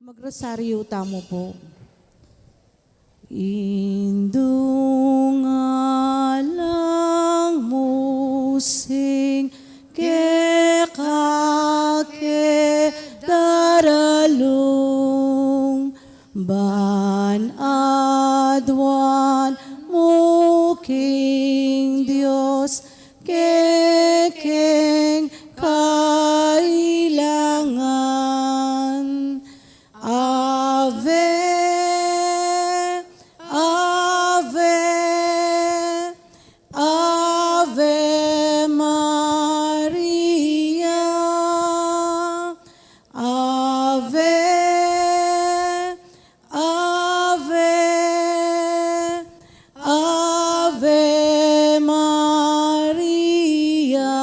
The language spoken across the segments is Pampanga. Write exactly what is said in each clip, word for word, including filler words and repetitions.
Magrosaryu tamu pu. Indu nga lang mu sing keka ke daralung, ban aduan mu king Dios kekeng kailangan. Ave, Ave, Ave Maria. Ave, Ave, Ave Maria.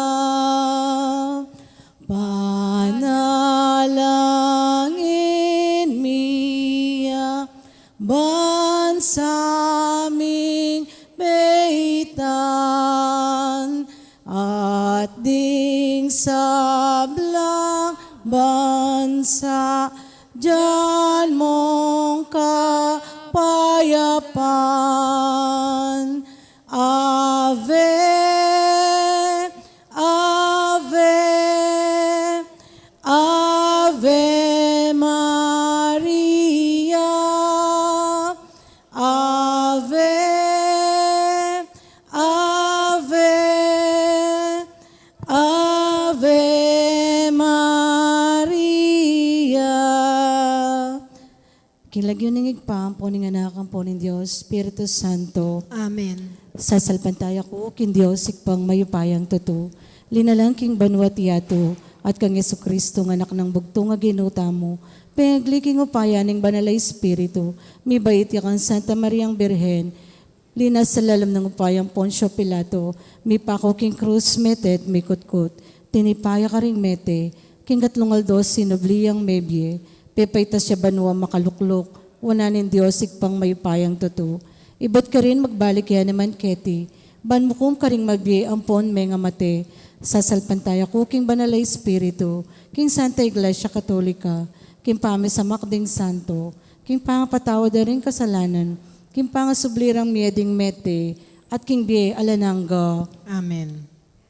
Panalangin mi ya ban sa ming baitan, at ding sablang bansa, dyan mong kapayapan. Ave, Ave, Ave Maria. Ave, Ave, Ave Maria. King lagyu ning Ibpa, ampo ning Anak, ampo ning Dios Espiritu Santo. Amen. Sasalpantaya ku king Dios, Ibpang mayupayang tutu, linalang king banua at yatu, at kang Jesucristo, nga Anak nang bugtung a Ginu tamu, pengagli king upaya ning Banal a Espiritu, mibait ya kang Santa Mariang Birhen, linasa lalam ning upayang Poncio Pilato, mipaku king krus, metet, mikutkut, tinipa ya karing mete, king katlung aldo sinubli yang mebie, pepaitas ya banua makalukluk wanan ning Dios Ibpang mayupayang tutu. Ibat karin magbalik ya naman keti, ban mukum karing mabie ampon mengamate. Sasalpantaya ku king Banal a Espiritu, king Santa Iglesia Katolika, king pamisamak ding santo, king pangapatawad da ring kasalanan, king pangasubli rang mie ding mete, at king bie alang angga. Amen.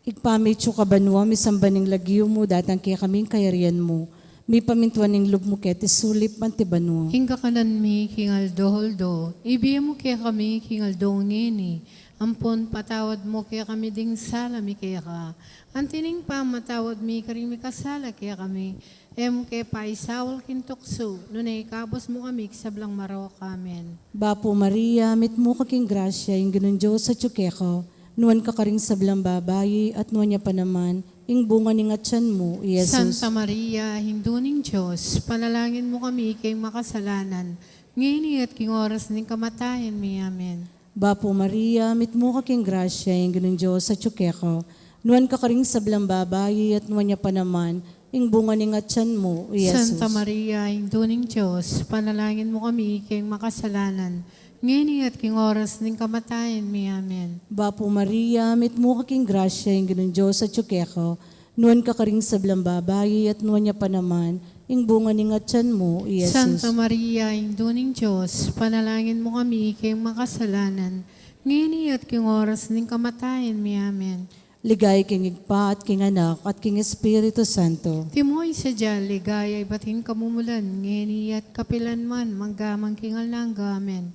Ibpa mi atsu ka banua, misamban ing lagyu mu, datang kekami ing kayarian mu, mipamintuan ing lub mu keti sulip anti banua. Ing kakanan mi king aldo-aldo ibie mu kekami king aldo ngeni, ampon patawad mu kekami ding sala mi keka, anti ning pamamatawad mi karing mikasala kekami, e mu ke paisaul king tuksu, nune ikabus mu kami king sablang marok. Amen. Bapu Maria, mitmu ka king grasya, ing Ginung Dios atsu keka, nuan ka karing sablang babai, at nuan ya pa naman ing bunga ning atian mu, i Jesus. Santa Maria, Indu ning Dios, panalangin mu kami king makasalanan, ngeni at king oras ning kamatayan mi. Amen. Bapu Maria, mitmu ka king grasya, ing Ginung Dios atsu keka, nuan ka karing sablang babai, at nuan ya pa naman ing bunga ning atian mu, i Jesus. Santa Maria, Indu ning Dios, panalangin mu kami king makasalanan, ngeni at king oras ning kamatayan mi. Amen. Bapu Maria, mitmu ka king grasya, ing Ginung Dios atsu keka, nuan ka karing sablang babai, at nuan ya pa naman ing bunga ning atian mu, i Jesus. Santa Maria, Indu ning Dios, panalangin mu kami king makasalanan, ngeni at king oras ning kamatayan mi. Amen. Ligaya king Ibpa, at king Anak, at king Espiritu Santo. Antimo ing sadya ing ligaya ibat king kamumulan, ngeni at kapilan man, mangga man king alang angga. Amen.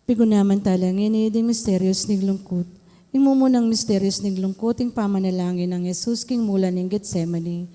Pigunaman tala ngeni ding misterios ning lungkut. Ing mumunang misterios ning lungkut, ing pamanalangin nang Jesus king mulan ning Getsemani.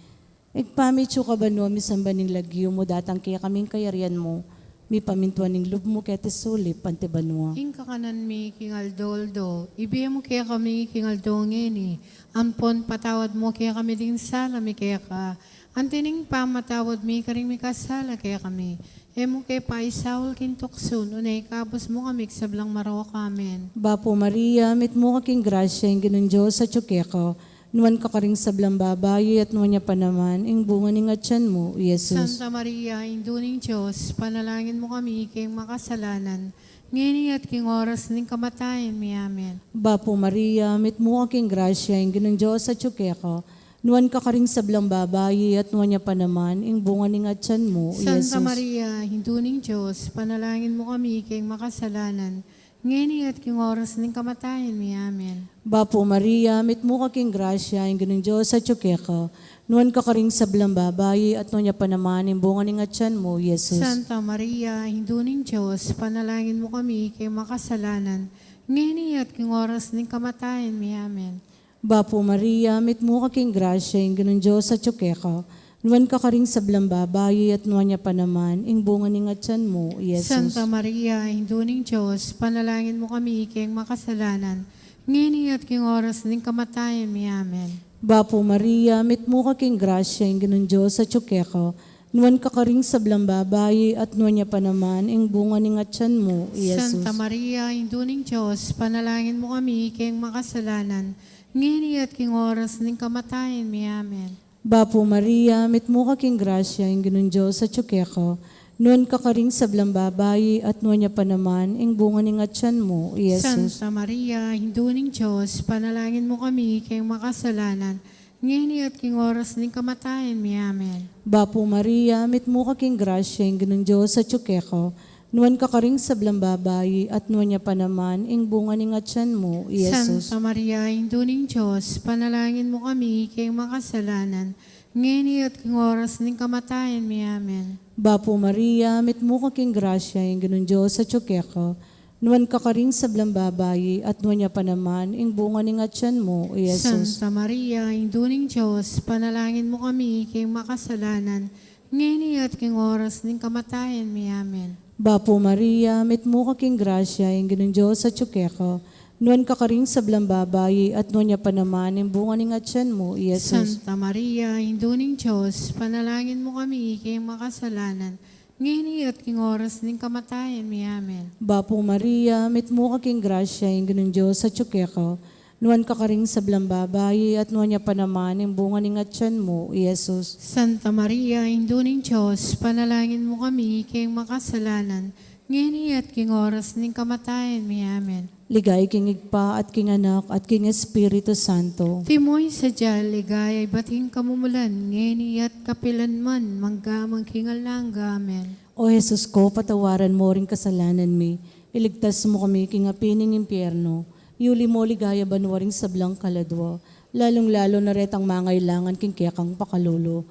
Ibpa mi atsu ka banua, misamban ing lagyu mu, datang kekami ing kayarian mu, mipamintuan ing lub mu keti sulip anti banua. Ing kakanan mi king aldo-aldo ibie mu kekami king aldo ngeni, ampon patawad mu kekami ding sala mi keka, anti ning pamamatawad mi karing mikasala kekami, e mu ke paisaul king tuksu, nune ikabus mu kami king sablang marok. Amen. Bapu Maria, mitmu ka king grasya, ing Ginung Dios atsu keka, nuan ka karing sablang babai, at nuan ya pa naman ing bunga ning atian mu, i Jesus. Santa Maria, Indu ning Dios, panalangin mu kami king makasalanan, ngeni at king oras ning kamatayan mi. Amen. Bapu Maria, mitmu ka king grasya, ing Ginung Dios atsu keka, Nuan ka karing sablang babai, at nuan ya pa naman ing bunga ning atyan mu, i Santa Jesus. Maria, Indu ning Dios, panalangin mu kami king makasalanan, ngeni at king oras ning kamatayan mi. Amen. Bapu Maria, mitmu ka king grasya, ing Ginung Dios atyu keka. Nuan ka karing sablang babai, at nuan ya pa naman ing bunga ning atyan mu, i Jesus. Santa Maria, Indu ning Dios, panalangin mu kami king makasalanan, ngeni at king oras ning kamatayan mi. Amen. Bapu Maria, mitmu ka king grasya, ing Ginung Dios atyu keka. Nuan ka karing sablang babai, at nuan ya pa naman ing bunga ning atyan mu, i Jesus. Santa Maria, Indu ning Dios, panalangin mu kami king makasalanan, ngeni at king oras ning kamatayan mi. Amen. Bapu Maria, mitmu ka king grasya, ing Ginung Dios atyu keka. Nuan ka karing sablang babai, at nuan ya pa naman ing bunga ning atyan mu, i Jesus. Santa Maria, Indu ning Dios, panalangin mu kami king makasalanan, ngeni at king oras ning kamatayan mi. Amen. Bapu Maria, mitmu ka king grasya, ing Ginung Dios atyu keka. Nuan ka karing sablang babai, at nuan ya pa naman ing bunga ning atyan mu, i Jesus. Santa Maria, Indu ning Dios, panalangin mu kami king makasalanan, ngeni at king oras ning kamatayan mi. Amen. Bapu Maria, mitmu ka king grasya, ing Ginung Dios atyu keka. Nuan ka karing sablang babai, at nuan ya pa naman ing bunga ning atyan mu, i Jesus. Santa Maria, Indu ning Dios, panalangin mu kami king makasalanan, ngeni at king oras ning kamatayan mi. Amen. Bapu Maria, mitmu ka king grasya, ing Ginung Dios atyu keka. Nuan ka karing sablang babai, at nuan ya pa naman ing bunga ning atyan mu, i Jesus. Santa Maria, Indu ning Dios, panalangin mu kami king makasalanan, ngeni at king oras ning kamatayan mi. Amen. Bapu Maria, mitmu ka king grasya, ing Ginung Dios atyu keka. Nuan ka karing sablang babai, at nuan ya pa naman ing bunga ning atyan mu, i Jesus. Santa Maria, Indu ning Dios, panalangin mu kami king makasalanan, ngeni at king oras ning kamatayan mi. Amen. Bapu Maria, mitmu ka king grasya, ing Ginung Dios atyu keka. Nuan ka karing sablang babai, at nuan ya pa naman ing bunga ning atyan mu, i Jesus. Santa Maria, Indu ning Dios, panalangin mu kami king makasalanan, ngeni at king oras ning kamatayan mi. Amen. Ligaya king Ibpa, at king Anak, at king Espiritu Santo. Antimo ing sadya, ligaya ibat king kamumulan, ngeni at kapilan man, mangga man king alang angga. Amen. O Jesus ko, patawaran mu ring kasalanan mi, iligtas mu kami king api ning impyerno, iuli mu king ligaya banua ring sablang kaladua, lalung-lalu na retang mangailangan king kekang pakalulu.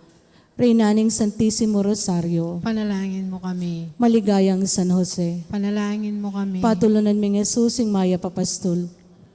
Reyna ning Santisimo Rosario. Panalangin mu kami. Maligayang San Jose. Panalangin mu kami. Patulunan ming Jesus, ing mayap a pastul.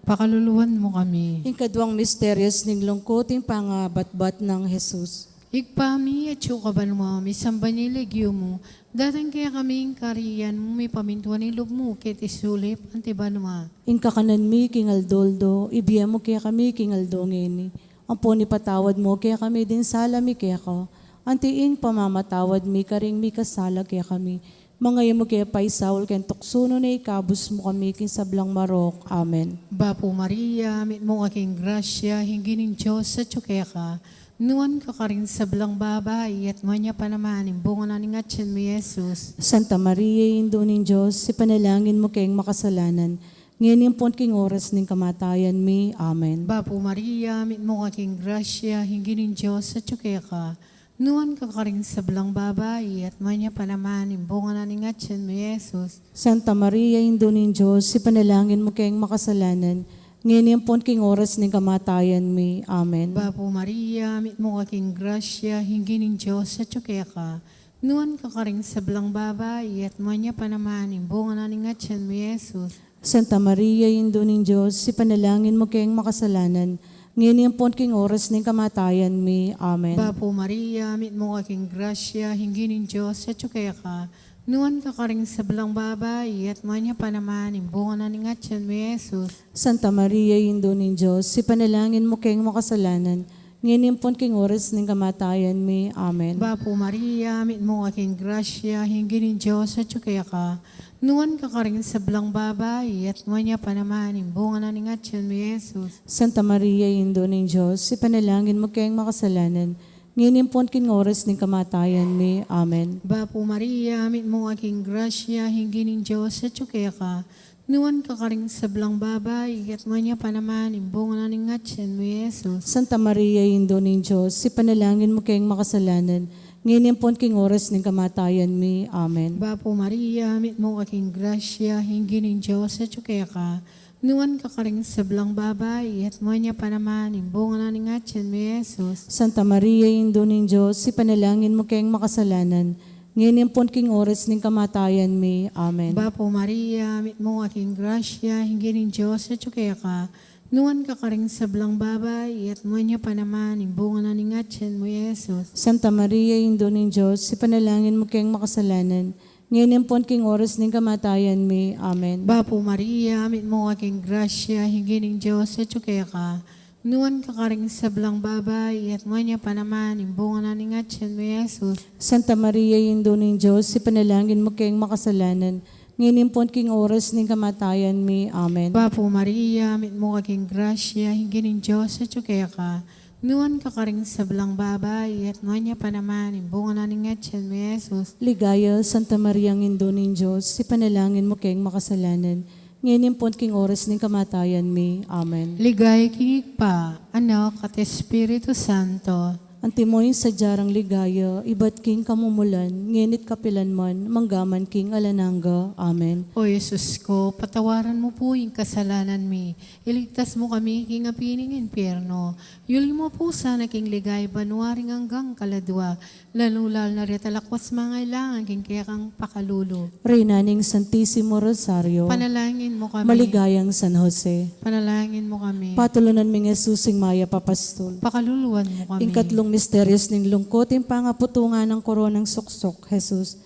Pakaluluan mu kami. Ing kaduang misterios ning lungkut, ing pangabatbat nang Jesus. Ibpa mi, atsu ka banua, misamban ya ing lagyu mu, datang kekami ing kayarian mu, mipamintuan ing lub mu, keti sulip anti banua. Ing kakanan mi king aldo-aldo, ibie mu kekami king aldo ngeni. Ampon ipatawad mu kekami ding sala mi keka, anti ing pamamatawad mi karing mikasala kekami. Manga e mu ke paisaul king tuksu, nune ikabus mu kami king sablang marok. Amen. Bapu Maria, mitmu ka king grasya, ing Ginung Dios atyu keka. Nuan ka karing sablang babai, at nuan ya pa naman ing bunga na ning atyan mu, i Jesus. Santa Maria, Indu ning Dios, ipanalangin mu keng makasalanan, ngeni ampon king oras ning kamatayan mi. Amen. Bapu Maria, mitmu ka king grasya, ing Ginung Dios atyu keka. Nuan ka karing sablang babai, at nuan ya pa naman ing bunga na ning atyan mu, i Jesus. Santa Maria, Indu ning Dios, ipanalangin mu keng makasalanan, ngeni ampon king oras ning kamatayan mi. Amen. Bapu Maria, mitmu ka king grasya, ing Ginung Dios atyu keka. Nuan ka karing sablang babai, at nuan ya pa naman ing bunga na ning atyan mu, i Jesus. Santa Maria, Indu ning Dios, ipanalangin mu keng makasalanan, ngeni ampon king oras ning kamatayan mi. Amen. Bapu Maria, mitmu ka king grasya, ing Ginung Dios atyu keka. Nuan ka karing sablang babai, at nuan ya pa naman ing bunga na ning atyan mu, i Jesus. Santa Maria, Indu ning Dios, ipanalangin mu keng makasalanan, ngeni ampon king oras ning kamatayan mi. Amen. Bapu Maria, mitmu ka king grasya, ing Ginung Dios atyu keka. Nuan ka karing sablang babai, at nuan ya pa naman ing bunga na ning atyan mu, i Jesus. Santa Maria, Indu ning Dios, ipanalangin mu keng makasalanan, ngeni ampon king oras ning kamatayan mi. Amen. Bapu Maria, mitmu ka king grasya, ing Ginung Dios atyu keka. Nuan ka karing sablang babai, at nuan ya pa naman ing bunga na ning atyan mu, Jesus. Santa Maria, Indu ning Dios, ipanalangin mu keng makasalanan, ngeni ampon king oras ning kamatayan mi. Amen. Bapu Maria, mitmu ka king grasya, ing Ginung Dios atyu keka. Nuan ka karing sablang babai, at nuan ya pa naman ing bunga na ning atyan mu, Jesus. Santa Maria, Indu ning Dios, ipanalangin mu keng makasalanan, ngeni ampon king oras ning kamatayan mi. Amen. Bapu Maria, mitmu ka king grasya, ing Ginung Dios atyu keka. Nuan ka karing sablang babai, at nuan ya pa naman ing bunga na ning atyan mu, Jesus. Santa Maria, Indu ning Dios, ipanalangin mu keng makasalanan, ngeni ampon king oras ning kamatayan mi. Amen. Bapu Maria, mitmu ka king grasya, ing Ginung Dios atyu keka. Nuan ka karing sablang babai, at nuan ya pa naman ing bunga na ning atyan mu, Jesus. Santa Maria, Indu ning Dios, ipanalangin mu keng makasalanan, ngeni ampon king oras ning kamatayan mi. Amen. Bapu Maria, mitmu ka king grasya, ing Ginung Dios atyu keka. Nuan ka karing sablang babai, at nuan ya pa naman ing bunga na ning atyan mu, Jesus. Ligaya, Santa Maria, Indu ning Dios, ipanalangin mu keng makasalanan, ngeni ampon king oras ning kamatayan mi. Amen. Ligaya king Ibpa, Anak, at Espiritu Santo. Antimo ing sadya rang ligaya, ibat king kamumulan, ngeni't kapilan man, mangga man king alang angga. Amen. O Jesus ko, patawaran mu pu ing kasalanan mi, iligtas mu kami king api ning impyerno, yuli mu pu sana king ligaya banua ring anggang kaladua, lalu-lalu na reta lakwas mangailangan king kekang pakalulu. Reyna ning Santisimo Rosario. Panalangin mu kami. Maligayang San Jose. Panalangin mu kami. Patulunan ming Jesus ing mayap a pastul. Pakaluluan mu kami. Ing katlung misteryos ning lungkut, ing pangaputungan nang koronang suksuk, Jesus.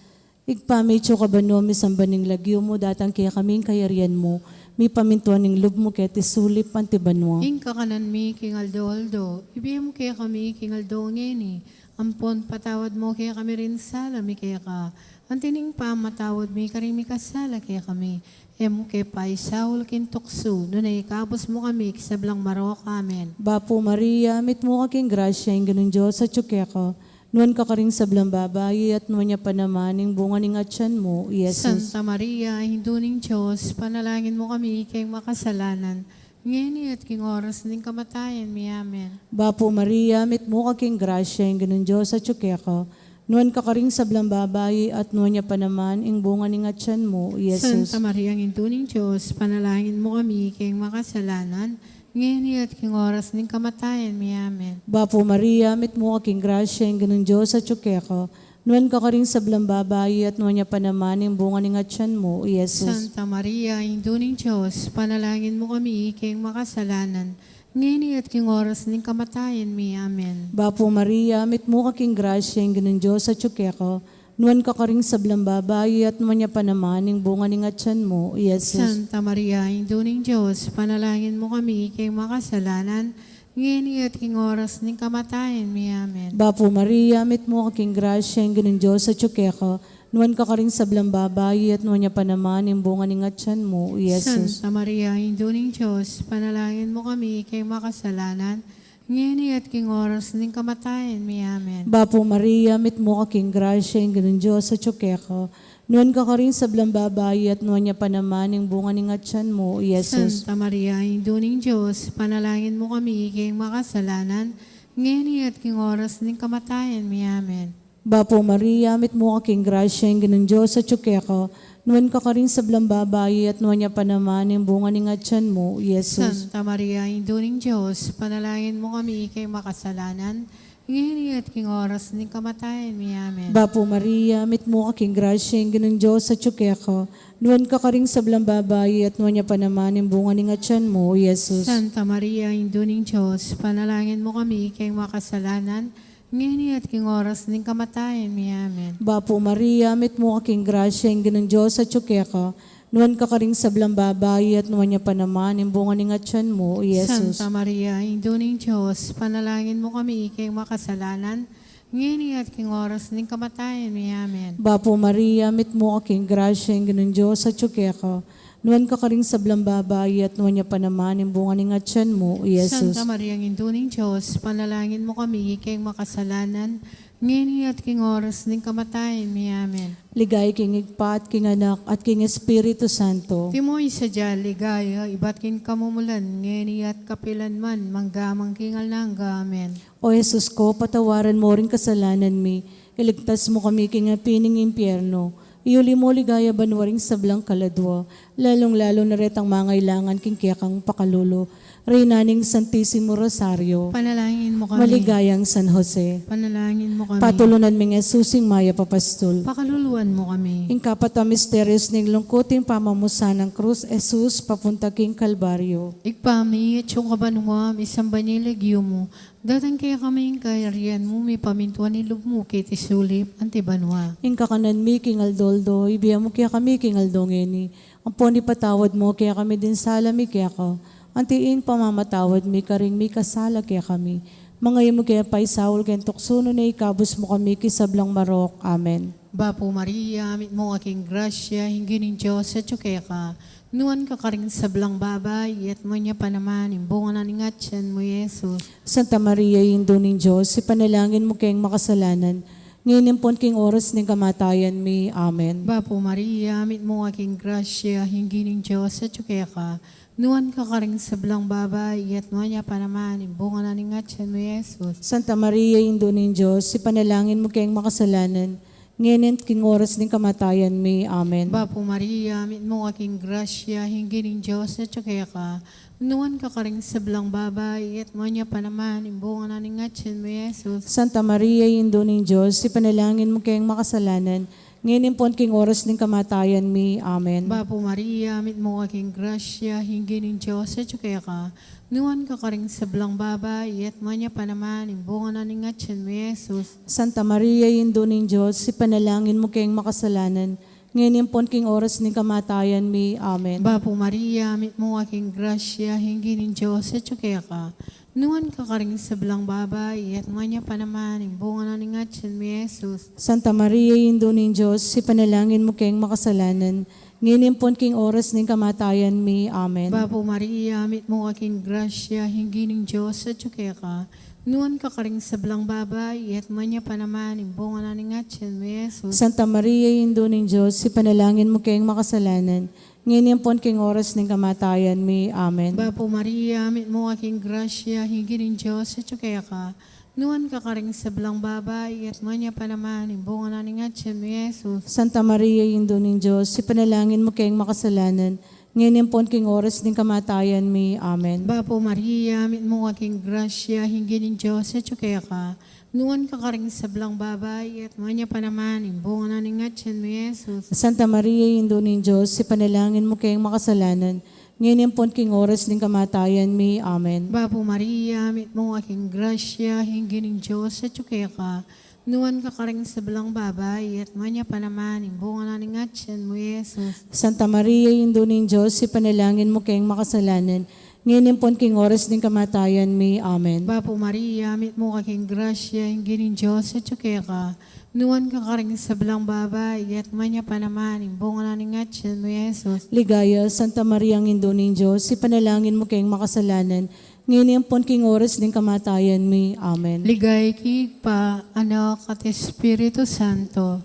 Ibpa mi atsu ka banua, misamban ing lagyu mu, datang kekami ing kayarian mu, mipamintuan ing lub mu keti sulip anti banua. Ing kakanan mi king aldo-aldo, ibie mu kekami king aldo ngeni, ampon patawad mu kekami ring sala mi keka, anti ning pamamatawad mi karing mikasala kekami. E mu ke paisaul king tuksu, nune ikabus mu kami king sablang marok. Amen. Bapu Maria, mitmu ka king grasya, ing Ginung Dios atyu keka. Nuan ka karing sablang babai, at nuan ya pa naman ing bunga ning atyan mu, Jesus. Santa Maria, Indu ning Dios, panalangin mu kami keng makasalanan, ngeni at king oras ning kamatayan mi. Amen. Bapu Maria, mitmu ka king grasya, ing Ginung Dios atyu keka. Nuan ka karing sablang babai, at nuan ya pa naman ing bunga ning atyan mu, Jesus. Santa Maria, Indu ning Dios, panalangin mu kami keng makasalanan, ngeni at king oras ning kamatayan mi. Amen. Bapu Maria, mitmu ka king grasya, ing Ginung Dios atyu keka. Nuan ka karing sablang babai, at nuan ya pa naman ing bunga ning atyan mu, Jesus. Santa Maria, Indu ning Dios, panalangin mu kami keng makasalanan, ngeni at king oras ning kamatayan mi. Amen. Bapu Maria, mitmu ka king grasya, ing Ginung Dios atyu keka. Nuan ka karing sablang babai, at nuan ya pa naman ing bunga ning atyan mu, Jesus. Santa Maria, Indu ning Dios, panalangin mu kami keng makasalanan, ngeni at king oras ning kamatayan mi. Amen. Bapu Maria, mitmu ka king grasya, ing Ginung Dios atyu keka. Nuan ka karing sablang babai, at nuan ya pa naman ing bunga ning atyan mu, Jesus. Santa Maria, Indu ning Dios, panalangin mu kami keng makasalanan, ngeni at king oras ning kamatayan mi. Amen. Bapu Maria, mitmu ka king grasya, ing Ginung Dios atyu keka. Nuan ka karing sablang babai, at nuan ya pa naman ing bunga ning atyan mu, Jesus. Santa Maria, Indu ning Dios, panalangin mu kami keng makasalanan, ngeni at king oras ning kamatayan mi. Amen. Bapu Maria, mitmu ka king grasya, ing Ginung Dios atyu keka. Nuan ka karing sablang babai, at nuan ya pa naman ing bunga ning atyan mu, Jesus. Santa Maria, Indu ning Dios, panalangin mu kami keng makasalanan, ngeni at king oras ning kamatayan mi. Amen. Bapu Maria, mitmu ka king grasya, ing Ginung Dios atyu keka. Nuan ka karing sablang babai, at nuan ya pa naman ing bunga ning atyan mu, Jesus. Santa Maria, Indu ning Dios, panalangin mu kami keng makasalanan, ngeni at king oras ning kamatayan mi. Amen. Bapu Maria, mitmu ka king grasya, ing Ginung Dios atyu keka. Nuan ka karing sablang babai, at nuan ya pa naman ing bunga ning atyan mu, Jesus. Santa Maria, Indu ning Dios, panalangin mu kami keng makasalanan, ngeni at king oras ning kamatayan mi. Amen. Bapu Maria, mitmu ka king grasya, ing Ginung Dios atyu keka. Nuan ka karing sablang babai, at nuan ya pa naman ing bunga ning atyan mu, Jesus. Santa Maria, Indu ning Dios, panalangin mu kami keng makasalanan, Ngeni at king oras ning kamatayan mi. Amen. Ligaya king Ibpa, at king Anak, at king Espiritu Santo. Antimo ing sadya a ligaya, ibat king kamumulan, ngeni at kapilan man, mangga man king alang angga. Amen. O Jesus ko, patawaran mo ring kasalanan mi, iligtas mo kami king api ning impyerno, iyuli mo king ligaya banua ring sablang kaladua, lalung-lalu na retang mangailangan king kekang pakalulu. Reyna ning Santisimo Rosario. Panalangin mo kami. Maligayang San Jose. Panalangin mo kami. Patulunan mi Jesus, ing mayap a pastul. Pakaluluan mo kami. Ing kapat a misteryus ning lungkut, ing pamamusan ning krus Jesus papunta king Kalbaryo. Ibpa mi, atsu ka banua, misamban ya ing lagyu mu, datang kekami ing kayarian mu, mipamintuan ing lub mu keti sulip anti banua. Ing kakanan mi king aldo-aldo, ibie mu kekami king aldo ngeni. Ampon ipatawad mu kekami ding sala mi keka, anti ing pamamatawad mi karing mikasala kekami. Manga e mu ke paisaul king tuksu, nune ikabus mu kami king sablang marok. Amen. Bapu Maria, mitmu ka king grasya, ing Ginung Dios atyu keka. Nuan ka karing sablang babai, at nuan ya pa naman ing bunga na ning atyan mu, Jesus. Santa Maria, Indu ning Dios, ipanalangin mu keng makasalanan, ngeni ampon king oras ning kamatayan mi. Amen. Bapu Maria, mitmu ka king grasya, ing Ginung Dios atyu keka. Nuan ka karing sablang babai, at nuan ya pa naman ing bunga na ning atyan mu, Jesus. Santa Maria, Indu ning Dios, ipanalangin mu keng makasalanan, ngeni at king oras ning kamatayan mi. Amen. Bapu Maria, mitmu ka king grasya, ing Ginung Dios atyu keka. Nuan ka karing sablang babai, at nuan ya pa naman ing bunga na ning atyan mu, Jesus. Santa Maria, Indu ning Dios, ipanalangin mu keng makasalanan, ngeni ampon king oras ning kamatayan mi. Amen. Bapu Maria, mitmu ka king grasya, ing Ginung Dios atyu keka. Nuan ka karing sablang babai, at nuan ya pa naman ing bunga na ning atyan mu, Jesus. Santa Maria, Indu ning Dios, ipanalangin mu keng makasalanan, ngeni ampon king oras ning kamatayan mi. Amen. Bapu Maria, mitmu ka king grasya, ing Ginung Dios atyu keka. Nuan ka karing sablang babai, at nuan ya pa naman ing bunga na ning atyan mu, Jesus. Santa Maria, Indu ning Dios, ipanalangin mu keng makasalanan, ngeni ampon king oras ning kamatayan mi. Amen. Bapu Maria, mitmu ka king grasya, ing Ginung Dios atyu keka. Nuan ka karing sablang babai, at nuan ya pa naman ing bunga na ning atyan mu, Jesus. Santa Maria, Indu ning Dios, ipanalangin mu keng makasalanan, ngeni ampon king oras ning kamatayan mi. Amen. Bapu Maria, mitmu ka king grasya, ing Ginung Dios atyu keka. Nuan ka karing sablang babai, at nuan ya pa naman ing bunga na ning atyan mu, Jesus. Santa Maria, Indu ning Dios, ipanalangin mu keng makasalanan, ngeni ampon king oras ning kamatayan mi. Amen. Bapu Maria, mitmu ka king grasya, ing Ginung Dios atyu keka. Nuan ka karing sablang babai, at nuan ya pa naman ing bunga na ning atyan mu, Jesus. Santa Maria, Indu ning Dios, ipanalangin mu keng makasalanan, ngeni ampon king oras ning kamatayan mi. Amen. Bapu Maria, mitmu ka king grasya, ing Ginung Dios atyu keka. Nuan ka karing sablang babai, at nuan ya pa naman ing bunga na ning atyan mu, Jesus. Santa Maria, Indu ning Dios, ipanalangin mu keng makasalanan, ngeni ampon king oras ning kamatayan mi. Amen. Bapu Maria, mitmu ka king grasya, ing Ginung Dios atyu keka. Nuan ka karing sablang babai, at nuan ya pa naman ing bunga na ning atyan mu, Jesus. Ligaya, Santa Maria, Indu ning Dios, ipanalangin mu keng makasalanan, ngeni ampon king oras ning kamatayan mi. Amen. Ligaya king Ibpa, Anak, at Espiritu Santo.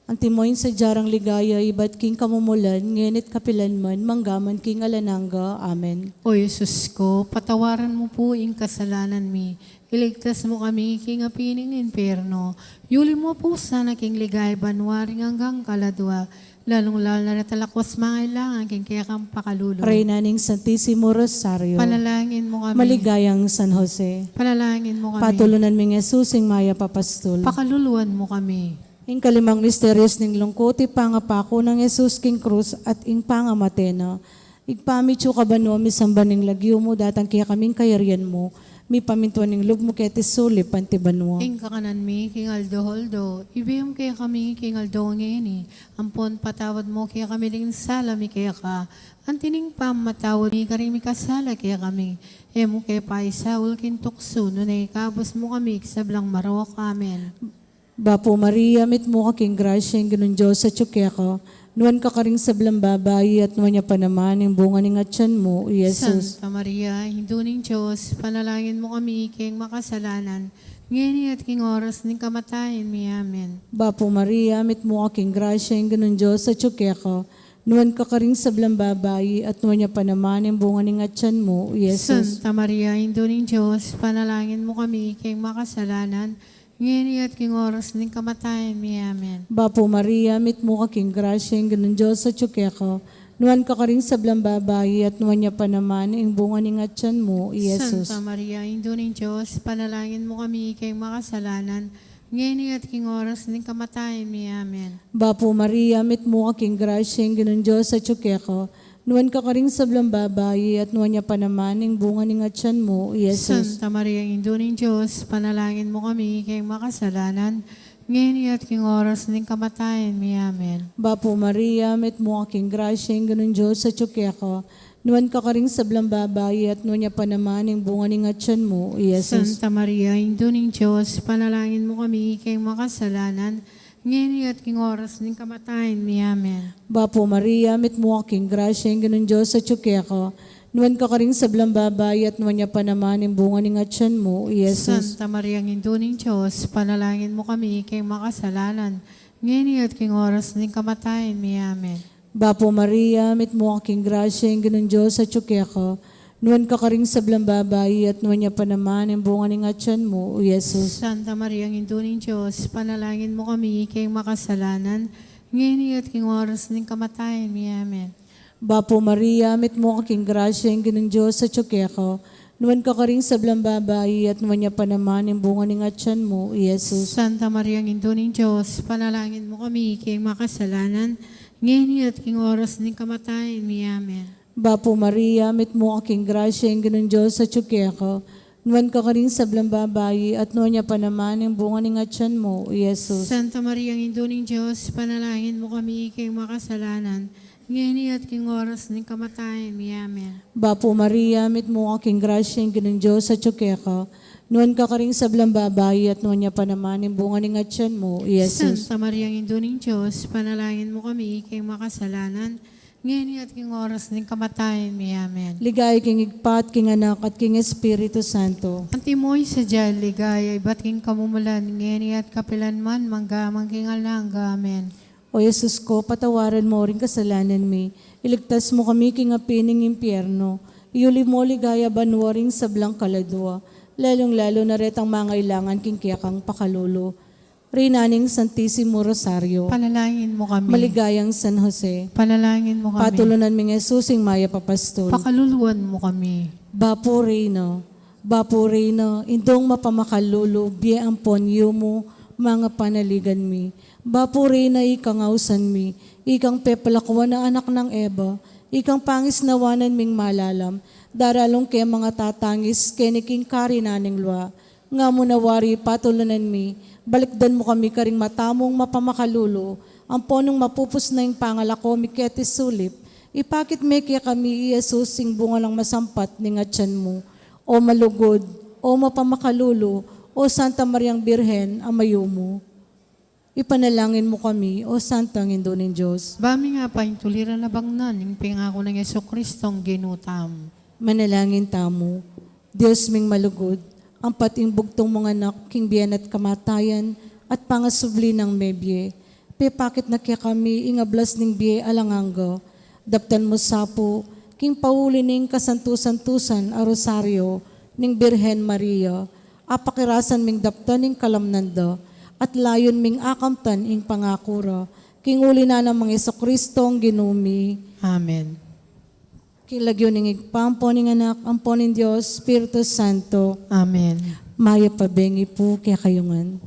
Antimo ing sadya rang ligaya, ibat king kamumulan, ngeni at kapilan man, mangga man king alang angga. Amen. O Jesus ko, patawaran mu pu ing kasalanan mi, iligtas mu kami king api ning impyerno, yuli mu pu sana king ligaya banua ring anggang kaladua, lalung-lalu na retang lakuas mangailangan king kekang pakalulu. Reyna ning Santisimo Rosario. Panalangin mu kami. Maligayang San Jose. Panalangin mu kami. Patulunan mi Jesus, ing mayap a pastul. Pakaluluan mu kami. Ing kalimang misteryus ning lungkut, ing pangapaku nang Jesus king krus at ing pangamate na. Ibpa mi, atsu ka banua, misamban ing lagyu mu, datang kekami ing kayarian mu, mipamintuan ing lub mu keti sulip anti banua. Ing kakanan mi king aldo-aldo, ibie mu kekami king aldo ngeni, ampon patawad mu kekami ding sala mi keka, anti ning pamamatawad mi karing mikasala kekami. E mu ke paisaul king tuksu, nune ikabus mu kami king sablang marok. Amen. Bapu Maria, mitmu ka king grasya, ing Ginung Dios atyu keka. Nuan ka karing sablang babai, at nuan ya pa naman ing bunga ning atyan mu, i Jesus. Santa Maria, Indu ning Dios, panalangin mu kami keng makasalanan, ngeni at king oras ning kamatayan mi. Amen. Bapu Maria, mitmu ka king grasya, ing Ginung Dios atyu keka. Nuan ka karing sablang babai, at nuan ya pa naman ing bunga ning atyan mu, i Jesus. Santa Maria, Indu ning Dios, panalangin mu kami king makasalanan, ngeni at king oras ning kamatayan mi. Amen. Bapu Maria, mitmu ka king grasya, ing Ginung Dios atyu keka. Nuan ka karing sablang babai, at nuan ya pa naman ing bunga ning atyan mu, i Jesus. Santa Maria, Indu ning Dios, panalangin mu kami king makasalanan, ngeni at king oras ning kamatayan mi. Amen. Bapu Maria, mitmu ka king grasya, ing Ginung Dios atyu keka. Nuan ka karing sablang babai, at nuan ya pa naman ing bunga ning atyan mu, i Jesus. Santa Maria, Indu ning Dios, panalangin mu kami king makasalanan, ngeni at king oras ning kamatayan mi. Amen. Bapu Maria, mitmu ka king grasya, ing Ginung Dios atyu keka. Nuan ka karing sablang babai, at nuan ya pa naman ing bunga ning atyan mu, i Jesus. Santa Maria, Indu ning Dios, panalangin mu kami king makasalanan, ngeni at king oras ning kamatayan mi. Amen. Bapu Maria, mitmu ka king grasya, ing Ginung Dios atyu keka. Nuan ka karing sablang babai, at nuan ya pa naman ing bunga ning atyan mu, i Jesus. Santa Maria, Indu ning Dios, panalangin mu kami king makasalanan, ngeni at king oras ning kamatayan mi. Amen. Bapu Maria, mitmu ka king grasya, ing Ginung Dios atyu keka. Nuan ka karing sablang babai, at nuan ya pa naman ing bunga ning atyan mu, i Jesus. Santa Maria, Indu ning Dios, panalangin mu kami king makasalanan, ngeni at king oras ning kamatayan mi. Amen. Bapu Maria, mitmu ka king grasya, ing Ginung Dios atyu keka. Nuan ka karing sablang babai, at nuan ya pa naman ing bunga ning atyan mu, i Jesus. Santa Maria, Indu ning Dios, panalangin mu kami king makasalanan, ngeni at king oras ning kamatayan mi. Amen. Bapu Maria, mitmu ka king grasya, ing Ginung Dios atyu keka. Nuan ka karing sablang babai, at nuan ya pa naman ing bunga ning atyan mu, i Jesus. Santa Maria, Indu ning Dios, panalangin mu kami king makasalanan, ngeni at king oras ning kamatayan mi. Amen. Bapu Maria, mitmu ka king grasya, ing Ginung Dios atyu keka. Nuan ka karing sablang babai, at nuan ya pa naman ing bunga ning atyan mu, i Jesus. Santa Maria, Indu ning Dios, panalangin mu kami king makasalanan, ngeni at king oras ning kamatayan mi. Amen. Ligaya king Ibpa, at king Anak, at king Espiritu Santo. Antimo ing sadya ligaya, ibat king kamumulan, ngeni at kapilan man, mangga man king alang angga. Amen. O Jesus ko, patawaran mu ring kasalanan mi, iligtas mu kami king api ning impyerno, iuli mu king ligaya banua ring sablang kaladua, lalung-lalu na retang mangailangan king kekang pakalulu. Reyna ning Santisimo Rosario. Panalangin mu kami. Maligayang San Jose. Panalangin mu kami. Patulunan ming Jesus ing mayap a pastul. Pakaluluan mu kami. Bapu Reyna, Bapu Reyna, Indung mapamakalulu, bie ampon yumu, mangapanaligan mi. Bapu Reyna, ikang ausan mi, ikang pepalakuan a anak nang Eva, ikang pangisnawanan ming malalam, daralung ke mangatatangis keni king karinan ning lua. Nga mu na wari patulunan mi, balikdan mu kami karing mata mung mapamakalulu, ampon nung mapupus na ing pangalako mi keti sulip, ipakit me kekami i Jesus ing bunga nang masampat ning atyan mu. O malugud, o mapamakalulu, o Santa Mariang Birhen a mayumu. Ipanalangin mu kami, O Santang Indu ning Dios. Ba ming apaintuliran a bangnan ing pengaku nang Jesucristong Ginu tamu. Manalangin tamu. Dios ming malugud, ampat ing bugtung mung Anak king bie na at kamatayan at pangasubli nang mebie, pepakit na kekami ing ablas ning bie alang angga. Daptan mu sa pu, king pauli ning kasantu-santusan a Rosario ning Birhen Maria, apakirasan ming daptan ing kalamnan da, at layun ming akamtan ing pangaku ra, king uli na nang Jesucristong Ginu mi. Amen. King lagyu ning Ibpa, ampo ning Anak, ampo ning Dios Espiritu Santo. Amen. Mayap a bengi pu kekayu ngan.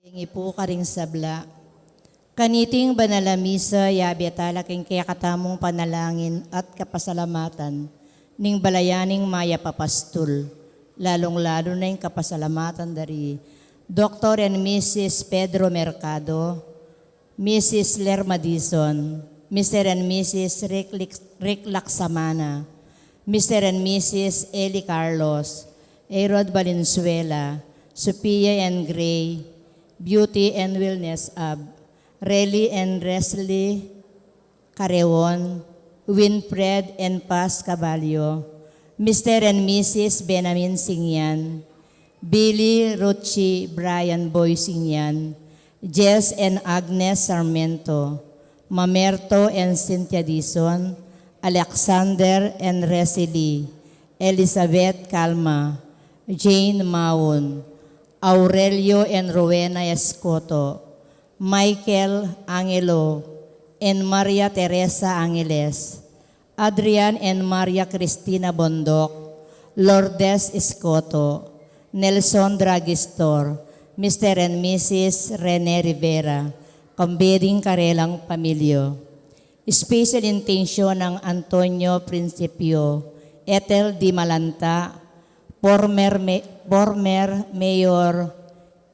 Ing ipu karing sabla. Kaniting banal a misa, yabe tala king kekatamung panalangin at kapasalamatan ning balayan ning mayap a pastul, lalung-lalu na ing kapasalamatan dari Doktor and Misis Pedro Mercado, Misis Lerma Dizon, Mister and Misis Rick Lic-, Rick Lacsamana, Mister and Misis Eli Carlos, Erod Valenzuela, Sophia and Gray, Beauty and Wellness Ab, Relly and Resly Carreon, Winfred and Paz Caballo, Mister and Misis Benamin Singyan, Billy, Ruchi, Brian, Boy Singyan, Jess and Agnes Sarmiento, Mamerto and Cynthia Dizon, Alexander and Resily, Elizabeth Calma, Jane Maun, Aurelio and Rowena Escoto, Michael Angelo and Maria Teresa Angeles, Adrian and Maria Cristina Bondoc, Lourdes Escoto, Nelson Dragistor, Mister and Misis Rene Rivera, kang bie ding karelang pamilya. Special intention nang Antonio Principio, Ethel Di Malanta, former, ma-, former Mayor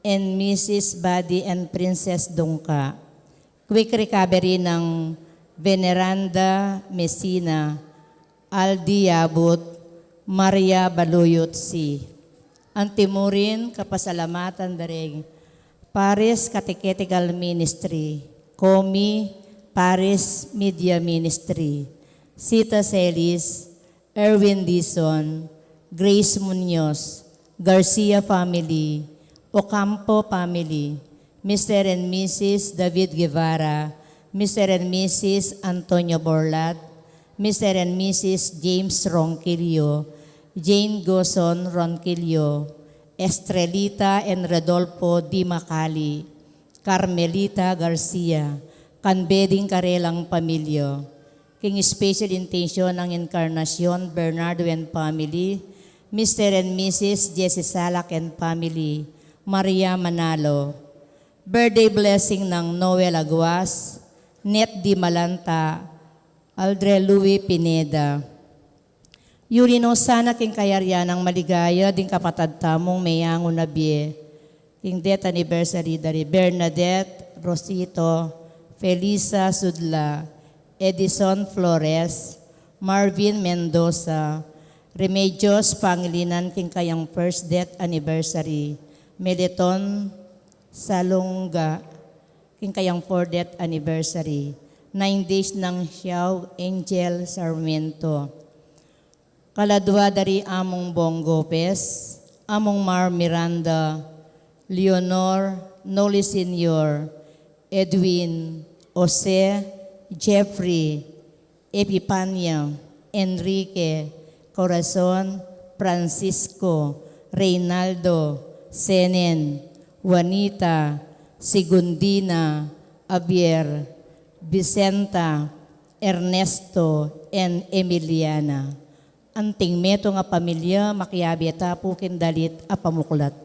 and Misis Buddy and Princess Dungca. Quick recovery nang Veneranda Messina, Aldi Yabut, Maria Baluyut C. Antimurin kapasalamatan da ring Parish Catechetical Ministry, Comi, Parish Media Ministry, Sita Celis, Erwin Dizon, Grace Muñoz, Garcia family, Ocampo family, Mister and Misis David Guevara, Mister and Misis Antonio Borlat, Mister and Misis James Ronquillo, Jane Gozon Ronquillo, Estrelita and Rodolfo Di Macali, Carmelita Garcia, kang bie ding karelang pamilya. King special intention nang Encarnacion Bernardo and family, Mister and Misis Jesse Salak and family, Maria Manalo. Birthday blessing nang Noel Aguas, Net Di Malanta, Aldre Louis Pineda. Yuri no sana king kayarian nang maligaya ding kapatad tamung meyangu na bie king death anniversary dari Bernadette Rosito, Felisa Sudla, Edison Flores, Marvin Mendoza, Remedios Pangilinan king kayang first death anniversary, Meleton Salonga, king kayang fourth death anniversary, nine days nang Xiao Angel Sarmiento. Kaladua dari Among Bong Gopez, Among Mar Miranda, Leonor, Noli Senior, Edwin, Jose, Jeffrey, Epipania, Enrique, Corazon, Francisco, Reynaldo, Senen, Juanita, Segundina, Javier, Vicenta, Ernesto, and Emiliana. Anting metung a pamilya, makiabe ta pu king dalit a pamuklat.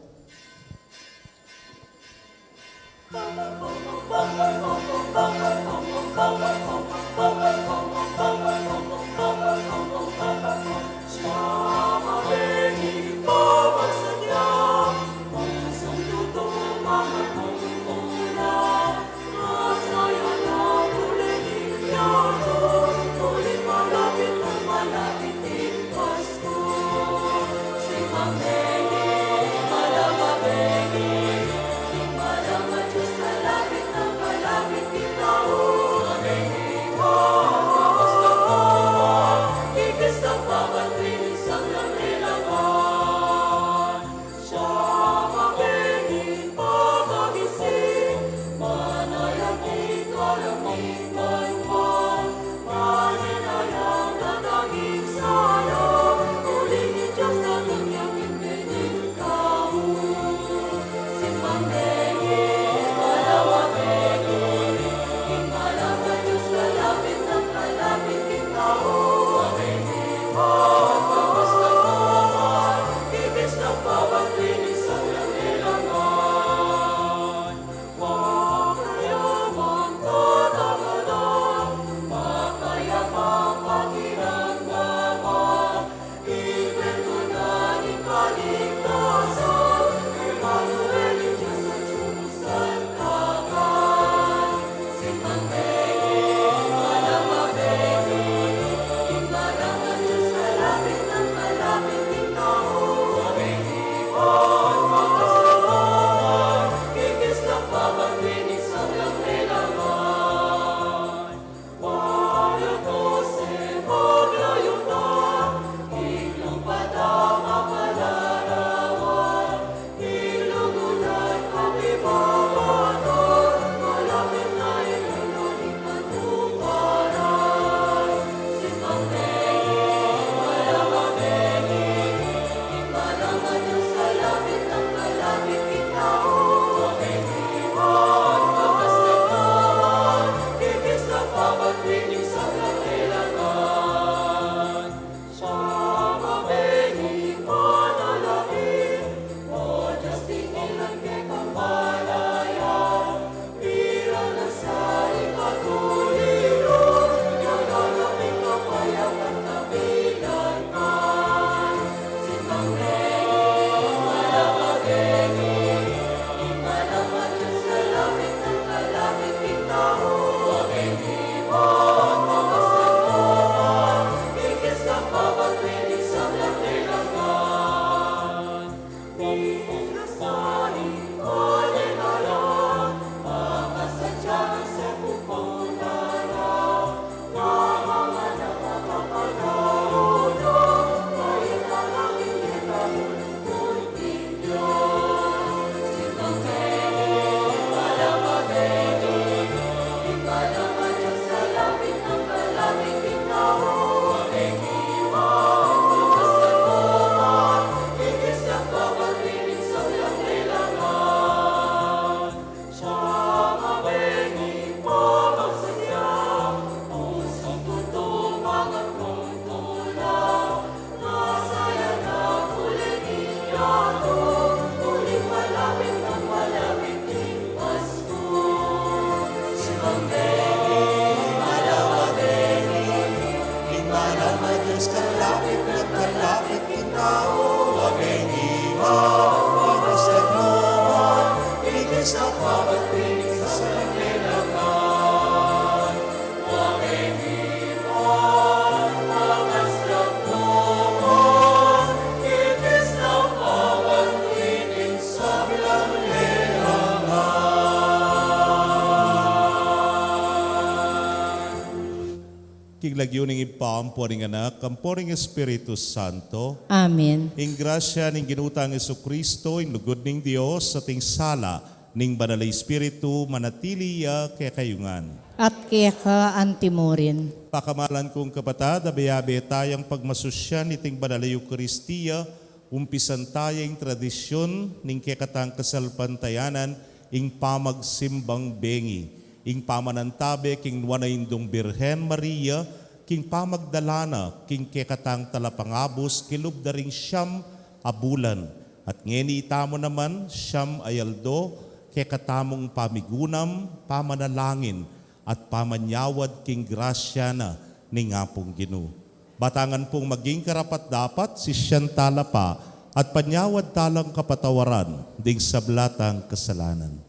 King lagyu ning Ibpa, ampo ning Anak, ampo ning Espiritu Santo. Amen. Ing grasya ning Ginu tang Jesucristo, ing lugud ning Dios, at ing sala ning Banal a Espiritu, manatili ya kekayu ngan. At keka antimurin. Pakamalan kung kapatad, abe-abe tayang pagmasusyan iting Banal a Eukaristia, umpisan taya ing tradisyun ning kekatang kasalpantayanan, ing pamagsimbang bengi, ing pamanantabe king nuan a Indung Birhen Maria, king pamagdala na king kekatang talapangabus kilub da ring siam a bulan, at ngeni itamu naman siam a aldo, kekatamung pamigunam, pamanalangin, at pamanyawad king grasya na ning Apung Ginu. Batangan pung maging karapat-dapat, sisian tala pa, at panyawad talang kapatawaran ding sabla tang kasalanan.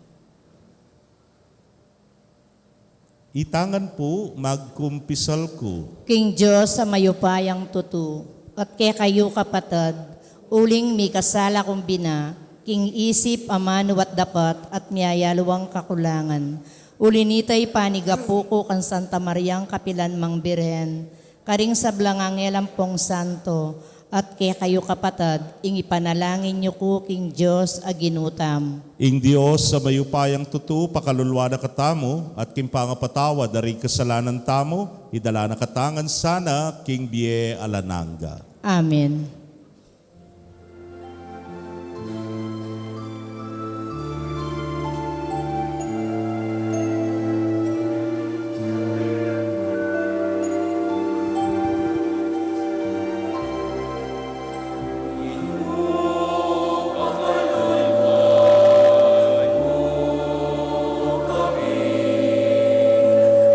Itangan pu, magkumpisal ku. King Dios a mayupayang tutu, at kekayu kapatad, uling mikasala kung bina, king isip, amanu at dapat, at miyayaluang kakulangan. Uli nita ipanigapu ku kang Santa Mariang kapilan mang Birhen, karing sablang anghel ampong santo, at kekayu kapatad, ing ipanalangin yu ku king Dios a Ginu tamu. Ing Dios a mayupayang tutu, pakaluluan na katamu, at king pangapatawad da ring kasalanan tamu, idala na katamu ngan sana king bie alang angga. Amen.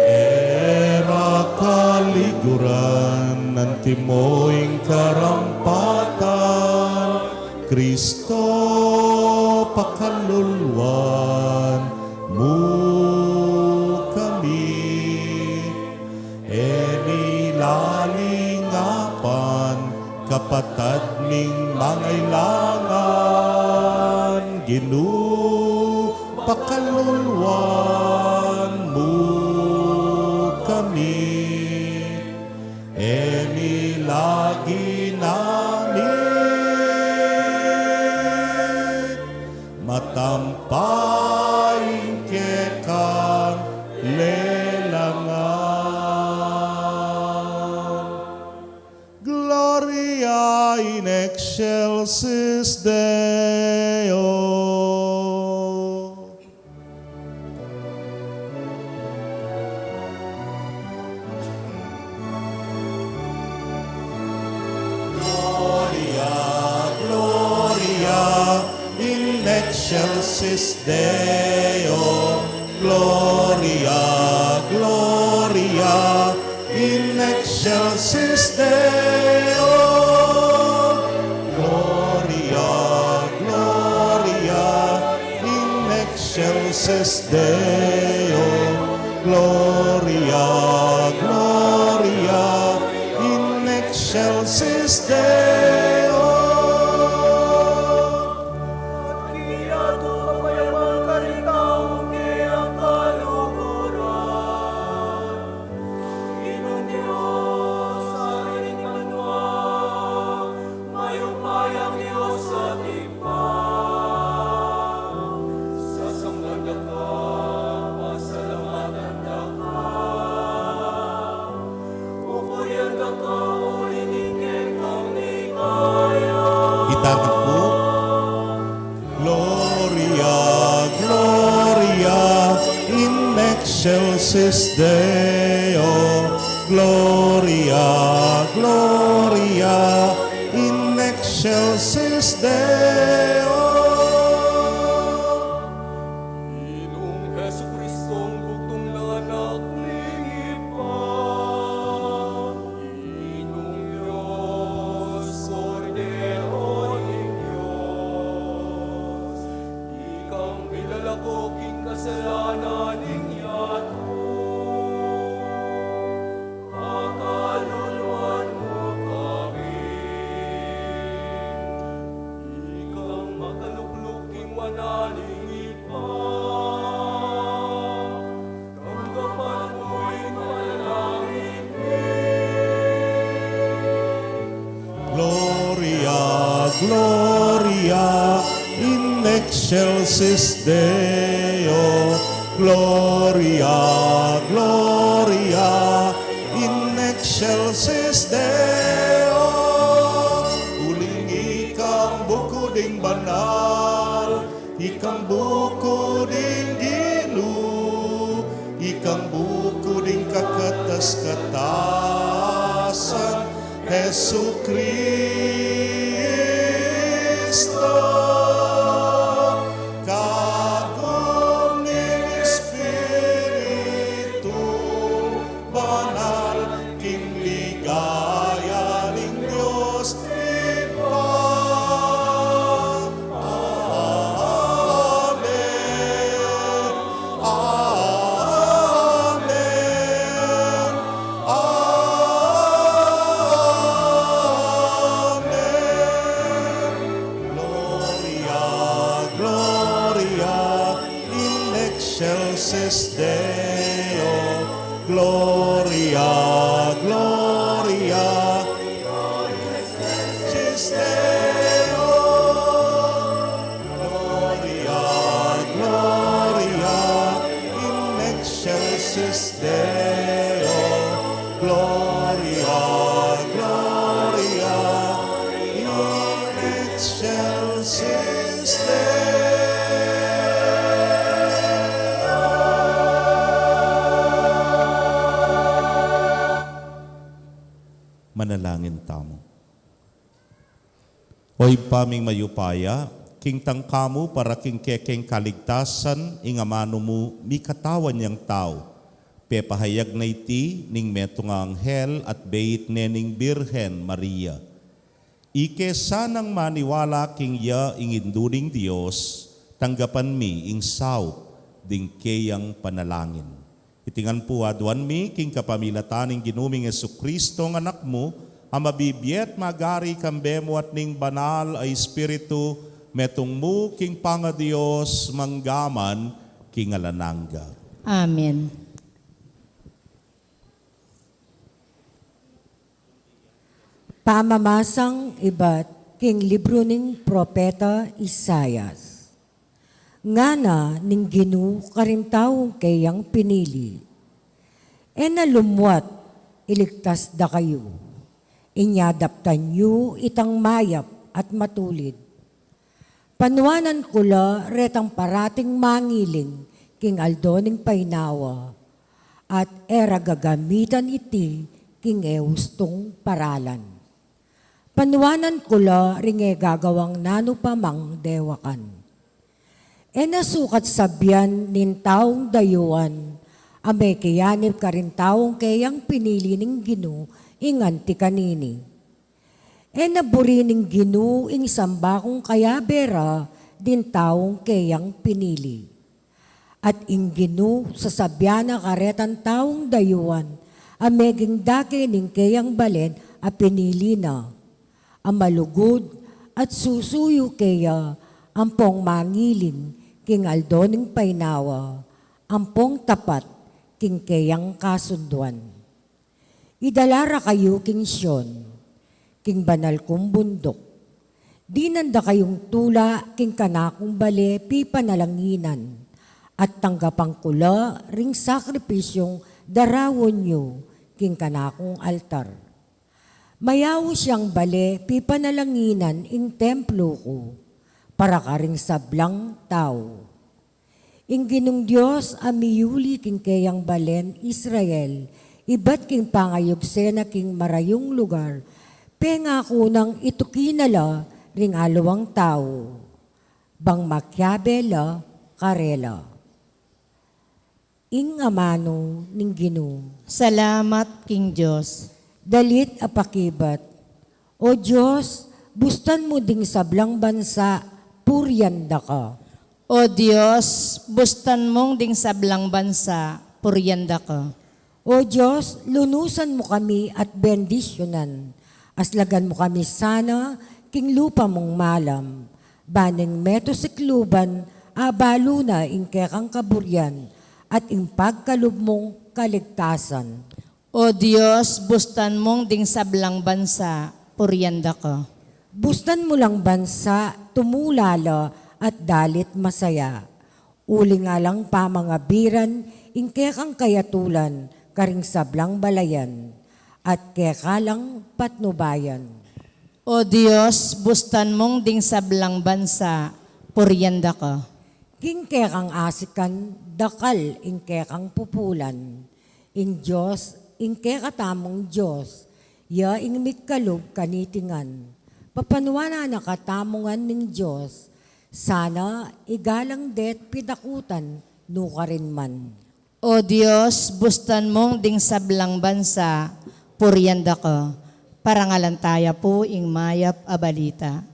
E ra kaliguran, antimo ing karampatan, Kristo, pakaluluan mu kami. E mi lalingapan, kapatad ming mangailangan, Ginu, pakaluluan mu kami. E mi lagi namit matampa ing kekang lelangan. Gloria in excelsis Deo. Gloria, Gloria in excelsis Deo. Gloria, Gloria in excelsis Deo. Gloria, Gloria in excelsis Deo. Gloria, Gloria in excelsis Deo. At kiyatu kapayapan karing taung kayang kaluguran. Ginung Dios, Ari ning banua, mayupayang Dios at Ibpa, sasanglan da ka, pasalamatan da ka, pupurian da ka uli ning kekang ligaya. Itangan pu. Gloria, Gloria in excelsis Deo. Gloria, Gloria in excelsis Deo. Ginung Jesucristo, bugtung nang Anak ning Ibpa. Ginung Dios, Kordero ning Dios, ikang milalako king kasalanan ning yatu, pakaluluan mu kami. Ikang mag Gloria in excelsis Deo, Gloria, Gloria in excelsis Deo. Uling ikang buku ding banal, ikang buku ding Ginu, ikang buku ding kakatas-katasan, Jesucristo. Kagum ning Espiritu Banal, king ligaya ning Dios Ibpa. Amen. Amen. Amen. Gloria, Gloria in excelsis Deo. Gloria, Gloria in excelsis Deo. Gloria, Gloria in excelsis Deo. Gloria, Gloria in excelsis Deo. Manalangin tamu. O Ibpa ming mayupaya, king tangka mu para king kekeng kaligtasan ing amanu mu mikatawan yang tau, pepahayag na iti ning metung a anghel at beit ne ning Birhen Maria. Ike sanang maniwala king ya ing Indu ning Dios, tanggapan mi ing saup ding keyang panalangin. Iti ngan pu aduan mi king kapamilatan ning Ginu ming Jesucristo a Anak mu, a mabibie at magari kambe mu at ning Banal a Espiritu, metung mu king pangaDios mangga man king alang angga. Amen. Pamamasang ibat king libru ning propeta Isaias. Ngana ning Ginu karing taung keyang pinili, e na lumuat, iligtas da kayu. Inya daptan yu itang mayap at matulid. Panuanan ku la retang parating mangiling king aldo ning painawa, at e ra gagamitan iti king e ustung paralan. Panuanan ku la ring e gagawang nanu pa mang dewakan. E na sukat sabian ning taung dayuan a mekianib karing taung keyang pinili ning Ginu ing anti kanini. E na buri ning Ginu ing samba kung kayabe ra ding taung keyang pinili. At ing Ginu sasabian na karetang taung dayuan a meging dake ning keyang balen a pinili na, a malugud at susuyu keya ampong mangiling king aldo ning painawa, ampong tapat king keyang kasunduan. Idala ra kayu king Sion, king banal kung bunduk. Dinan da kayung tula king kanakung bale pipanalanginan, at tanggapan ku la ring sakripisyung daraun yu king kanakung altar. Mayaus yang bale pipanalanginan ing templo ku para karing sablang tau. Ing Ginung Dios a miyuli king keyang balen Israel, ibat king pangayugse na king marayung lugar, pengaku nang ituki na la ring aliwang tau, bang makiabe la karela. Ing amanu ning Ginu. Salamat king Dios. Dalit a pakibat. O Dios, bustan mu ding sablang bansa, purian da ka. O Dios, bustan mung ding sablang bansa, purian da ka. O Dios, lunusan mu kami at bendisyunan. Aslagan mu kami sana king lupa mung malam. Ban ing metung sikluban, abalu na ing kekang kaburian, at ing pagkalub mung kaligtasan. O Dios, bustan mung ding sablang bansa, purian da ka. Bustan mu lang bansa, tumula la at dalit masaya. Uling alang pamangabiran ing kekang kayatulan karing sablang balayan, at keka lang patnubayan. O Dios, bustan mung ding sablang bansa, purian da ka. King kekang asikan, dakal ing kekang pupulan. Ing Dios, ing kekatamung Dios, ya ing mikalub kanitingan. Papanuan na katamu ngan ning Dios, sana igalang de't pidakutan nukarin man. O Dios, bustan mung ding sablang bansa, purian da ka. Parangalan taya pu ing mayap a balita.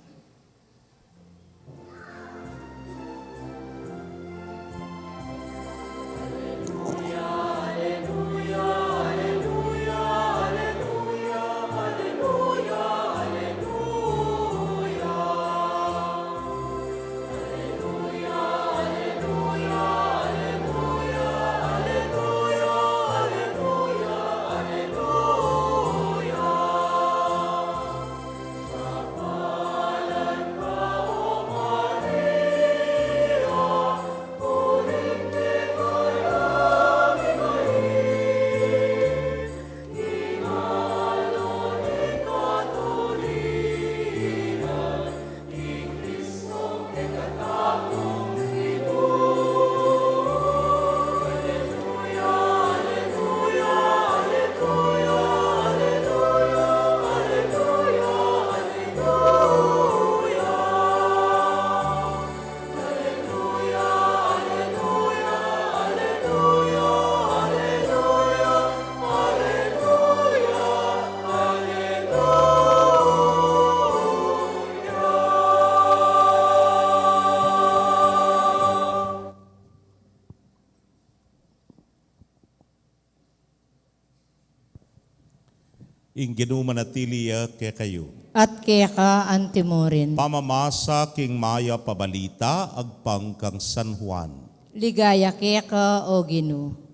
Ing Ginu manatili ya kekayu. At keka antimurin. Pamamasa king mayap a balita agpang kang San Juan. Ligaya keka, O Ginu.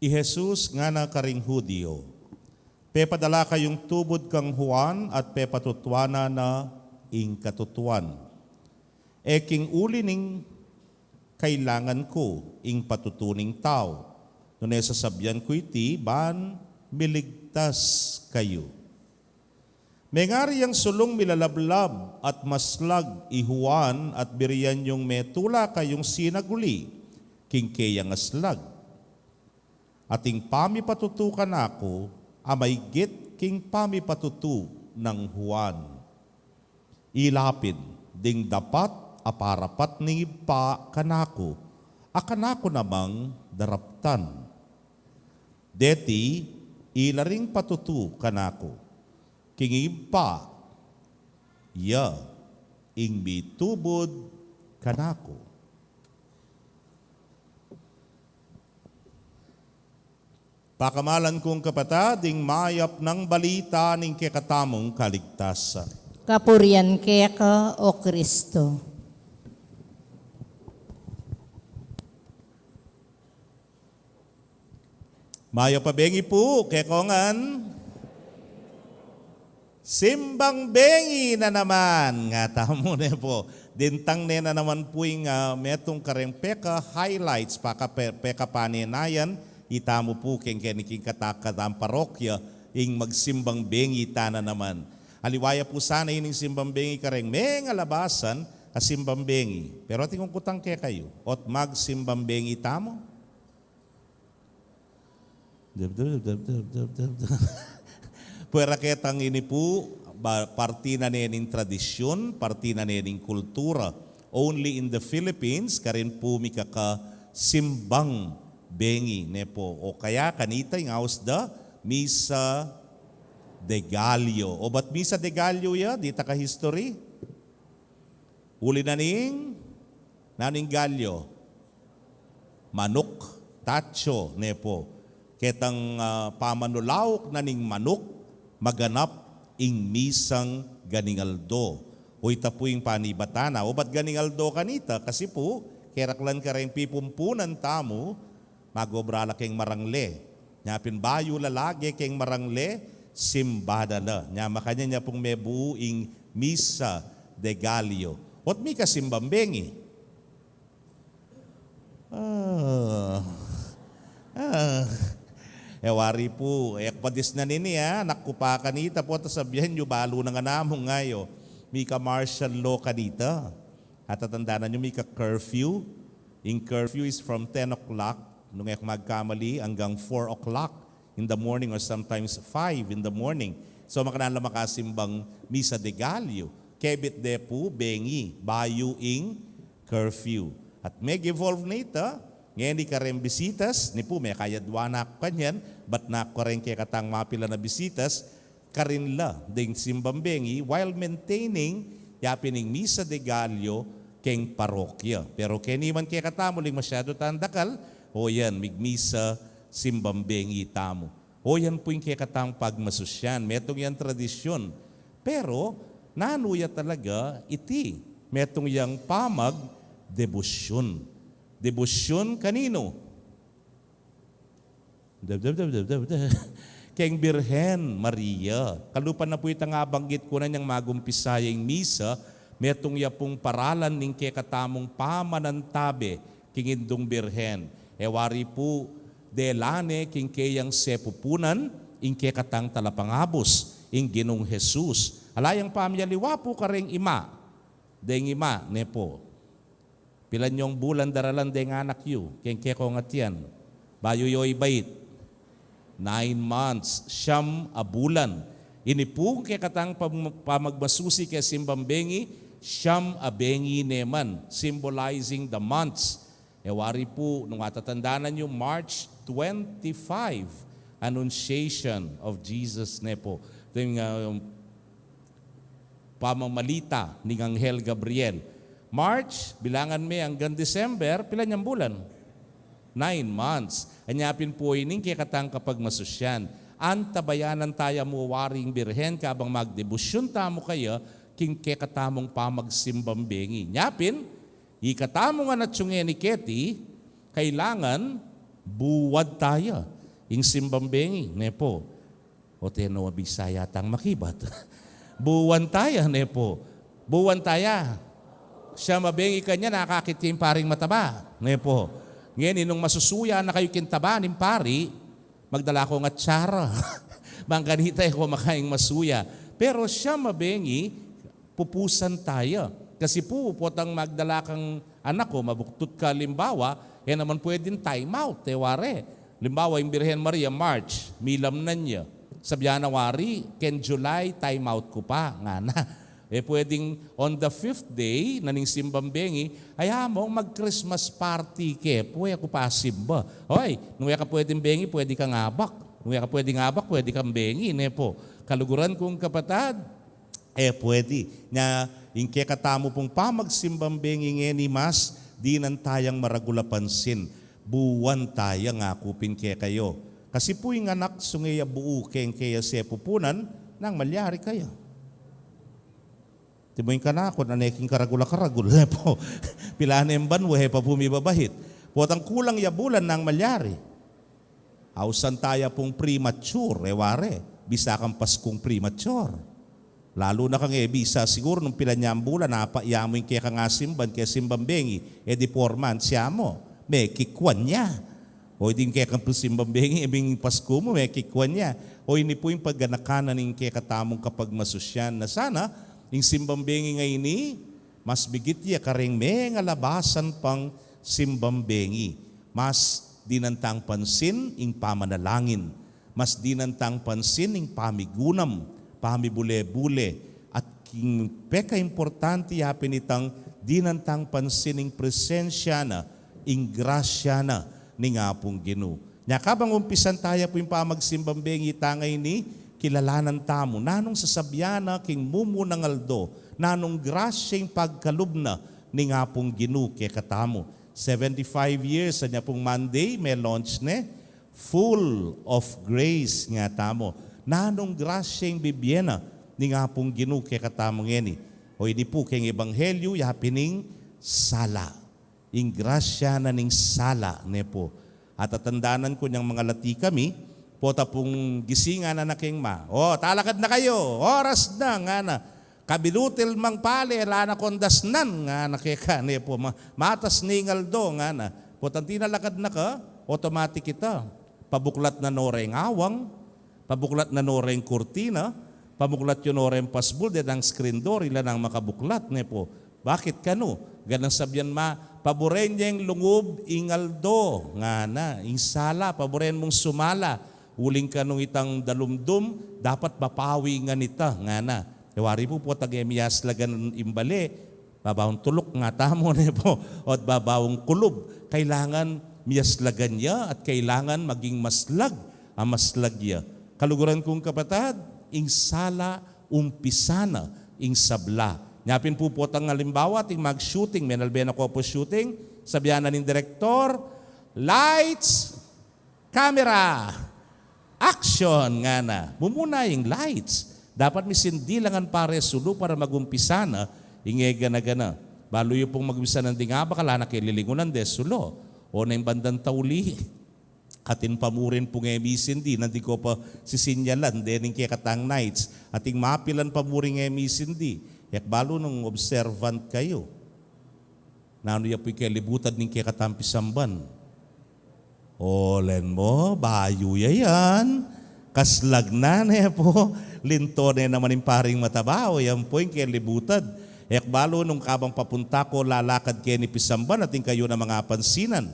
I Jesus ngana karing Judio, pepadala kayung tubud kang Juan at pepatutuanan na ing katutuan. E king uli ning kailangan ku ing patutu ning tau, nune sasabian ku iti ban miligtas kayu. Mengari yang sulung milalablab at maslag i Juan at birian yung metula kayung sinaguli king keyang aslag. At ing pamipatutu kanaku a maigit king pamipatutu nang Juan. Ila pin ding dapat a parapat ning Ibpa kanaku, a kanaku namang daraptan. Deti ila ring patutu kanaku, king Ibpa ya ing mitubud kanaku. Pakamalan kung kapatad, ing mayap nang balita ning kekatamung kaligtasan. Kapurian keka, O Kristo. Mayap a bengi pu kekongan. Simbang bengi na naman, nga tamu ne pu. Dintang ne na naman pu ing, ah, metung kareng peka highlights, paka pe-, peka panenayan, itamu pu keng keni king katakatang parokya, ing magsimbang bengi tana naman. Aliwa ya pu sana ining simbang bengi kareng mengalabasan a simbang bengi. Pero atin kung kutang kekayu, ot magsimbang bengi tamu? Puwera ketang ini pu, ba, parti na ne ning tradisyun, parti na ne ning kultura. Only in the Philippines karin pu mikaka simbang bengi, ne pu. O kaya kanita ing aus da Misa de Gallo. O bat Misa de Gallo ya, dita ka history? Uli na ning, nanu ing Gallo? manuk, tacho, ne po. Ketang, ah, pamanulauk na ning manuk, maganap ing misang ganing aldo. O ita pu ing panibatan na, o bat ganing aldo kanita, kasi pu, keraklan kareng pipumpunan tamu, magobra la keng marangle. Nya pin bayu la lage keng marangle, simba da la. Nya makanyan ya pung mebu ing misa de Gallo. Ot mika simbang bengi. Ah. Ah. E wari pu, e padis na nini, ah, anak ku pa kanita pu, ta sabian yu, balu na nga namu ngayo. Mika martial law kanita. At tatandanan yu, mika curfew. Ing curfew is from ten o'clock, nung e ku magkamali, anggang four o'clock in the morning or sometimes five in the morning. So, makanyan la makasimbang misa de Gallo. Kebit de pu bengi, bayu ing curfew. At me-evolve na ita, ngeni kareng bisitas, ni pu mekayadwa na ku kanyan, bat na ku kareng kekatang mapilan a bisitas, karin la ding simbang bengi while maintaining ya pin ing misa de Gallo keng parokya. Pero keni man kekatamu, uling masyadu tang dakal, o yan, migmisa simbang bengi tamu. O yan pu ing kekatang pagmasusyan, metung yang tradisyun. Pero nanu ya talaga iti metung yang pamagdebusyon? Debusyon kaninu? Keng Birhen Maria. Kalupa na pu itang abanggit ku na inyang magumpisa yang misa, metung ya pung paralan ning kekatamung pamanantabe king Indung Birhen. E wari pu, dela ne king keyang sepupunan ing kekatang talapangabus, ing Ginung Jesus. Ala yang pamyaliwa pu kareng ima, deng ima, ne pu. Pilan yung bulan daralan deng anak yu keng kekong atian? Bayu yu ibait. Nine months, siyam a bulan. Ini pung kekatang pam-, pamagmasusi keng simbang bengi, siyam a bengi ne man, symbolizing the months. E wari pu, nung atatandanan yu, March twenty-five, Annunciation of Jesus, ne pu. Ito yung, ah, pamamalita ning Anghel Gabriel. March, bilangan me anggang December, pilan yang bulan? Nine months. Anya pin pu ini ing kekatang kapagmasusyan. Antabayanan taya mu wari ing Birhen kabang magdebusyon tamu kaya king kekatamung pamagsimbang bengi. Nya pin, ikatamu ngan atsu ngeni keti, kailangan buwan taya ing simbang bengi, ne pu. O teno, Bisaya tang makibat. Buwan taya, ne pu. Buwan taya. Siyam a bengi kanyan, akakit ya ing paring mataba, ne pu. Ngeni, nung masusuya na kayu king taba ning pari, magdala kong atsara. Bang kanita e ko makaing masuya. Pero siyam a bengi, pupusan taya. Kasi pu, potang magdala kang anak ko, mabuktut ka, limbawa, e naman pwedeng time out, e ware. Limbawa, ing Birhen Maria, March, milamnan ya. Sa January, keng July, time out ku pa, ngana. E pwedeng on the fifth day na ning simbang bengi, ay among mag-Christmas party ke pu, e ku pa simba. Hoy, nung e ka pwedeng bengi, pwede kang abak. Nung e ka pwedeng abak, pwede kang bengi, ne pu. Kaluguran kung kapatad, e pwede. Nya, ing kekatamu pung pamagsimbang bengi ngeni mas, dinan tayang maragul a pansin. Buwan taya, ngaku pin kekayu. Kasi pu ing anak sungey a buu keng keya sepupunan, nang malyari kaya. Timu ing kanakun, ane king karagul a karagul, e pu. Pilan ne ing banua, e pa pu mibabahit. Potang kulang ya bulan, nang malyari. Ausan taya pung premature, e ware, bisa kang Paskung premature. Lalu na kang e bisa siguru nung pilan yang bulan, apa ya mu ing kekang asimban, keng simbang bengi, e di four months ya mu, mekikwan ya. O ding kekang simbang bengi, e bing Pasku mu, mekikwan ya. O ini pu ing paganakan na ning kekatamung kapagmasusyan na sana, ing simbang bengi ngeni, mas bigit ya kareng mengalabasan pang simbang bengi. Mas dinan tang pansin ing pamanalangin. Mas dinan tang pansin ing pamigunam, pamibule-bule, at king pekaimportante ya pin itang dinan tang pansin ing presensya na, ing grasya na ning Apung Ginu. Nya kabang umpisan taya pu ing pamagsimbang bengi tang ini, kilalanan tamu nanung sasabyan na king mumunang aldo, nanung grasya ing pagkalub na ning Apung Ginu kekatamu. Seventy-five years, anya pung Monday, me-launch ne, Full of Grace ngatamu. Nanung grasya ing bibie na ning Apung Ginu kekatamu ngeni? O ini pu keng ebanghelyu, yapin ing sala. Ing grasya na ning sala, ne pu. At atandanan ku nyang mangalati kami, pota pung gisingan na na keng ma. O, talakad na kayu, oras na, ngana. Kabilutil mang pale, ala na kong dasnan, ngana keka, ne pu. Ma-, matas ne ing aldo, ngana. Potang tinalakad na ka, automatic ita. Pabuklat na no reng awang, pabuklat na no reng kurtina, pabuklat yu no reng pasbul, detang screen door, ila nang makabuklat, ne pu. Bakit kanu? Ganang sabian ma, paburen yeng lungub ing aldo, ngana, ing sala, paburen mung sumala, uling kanu itang dalumdum, dapat mapawi ngan ita, ngana. E wari pu, potang e miyaslagan ing bale, babawang tuluk ngatamu, ne pu, o't babawang kulub. Kailangan miyaslagan ya at kailangan maging maslag a maslag ya. Kaluguran kung kapatad, ing sala umpisa na ing sabla. Nyapin pu, potang alimbawa, ating mag-shooting, menalbe na ko pu shooting, sabian na ning direktor, "Lights, camera, action!" ngana. Mumuna ing lights. Dapat misindi la ngan pare sulu para magumpisa na ing e gana-gana. Balu yu pung magumpisa nandin, abak ala na ke lilingunan de sulu. O neng bandang tauli, atin pamurin pung e misindi, nandin ko pa sisinyalan dening kekatang nights. Atin mapilan pamuring e misindi. Yak balu nung observant kayu. Nanu ya pu ing kelibutad ning kekatang pisamban? Olen mu, bayu ya yan. Kaslag na, ne pu. Linto ne naman ing paring mataba, o yan pu ing kelibutad. Yak balu nung kabang papunta ko lalakad keni pisamban, atin kayu na mangapansinan.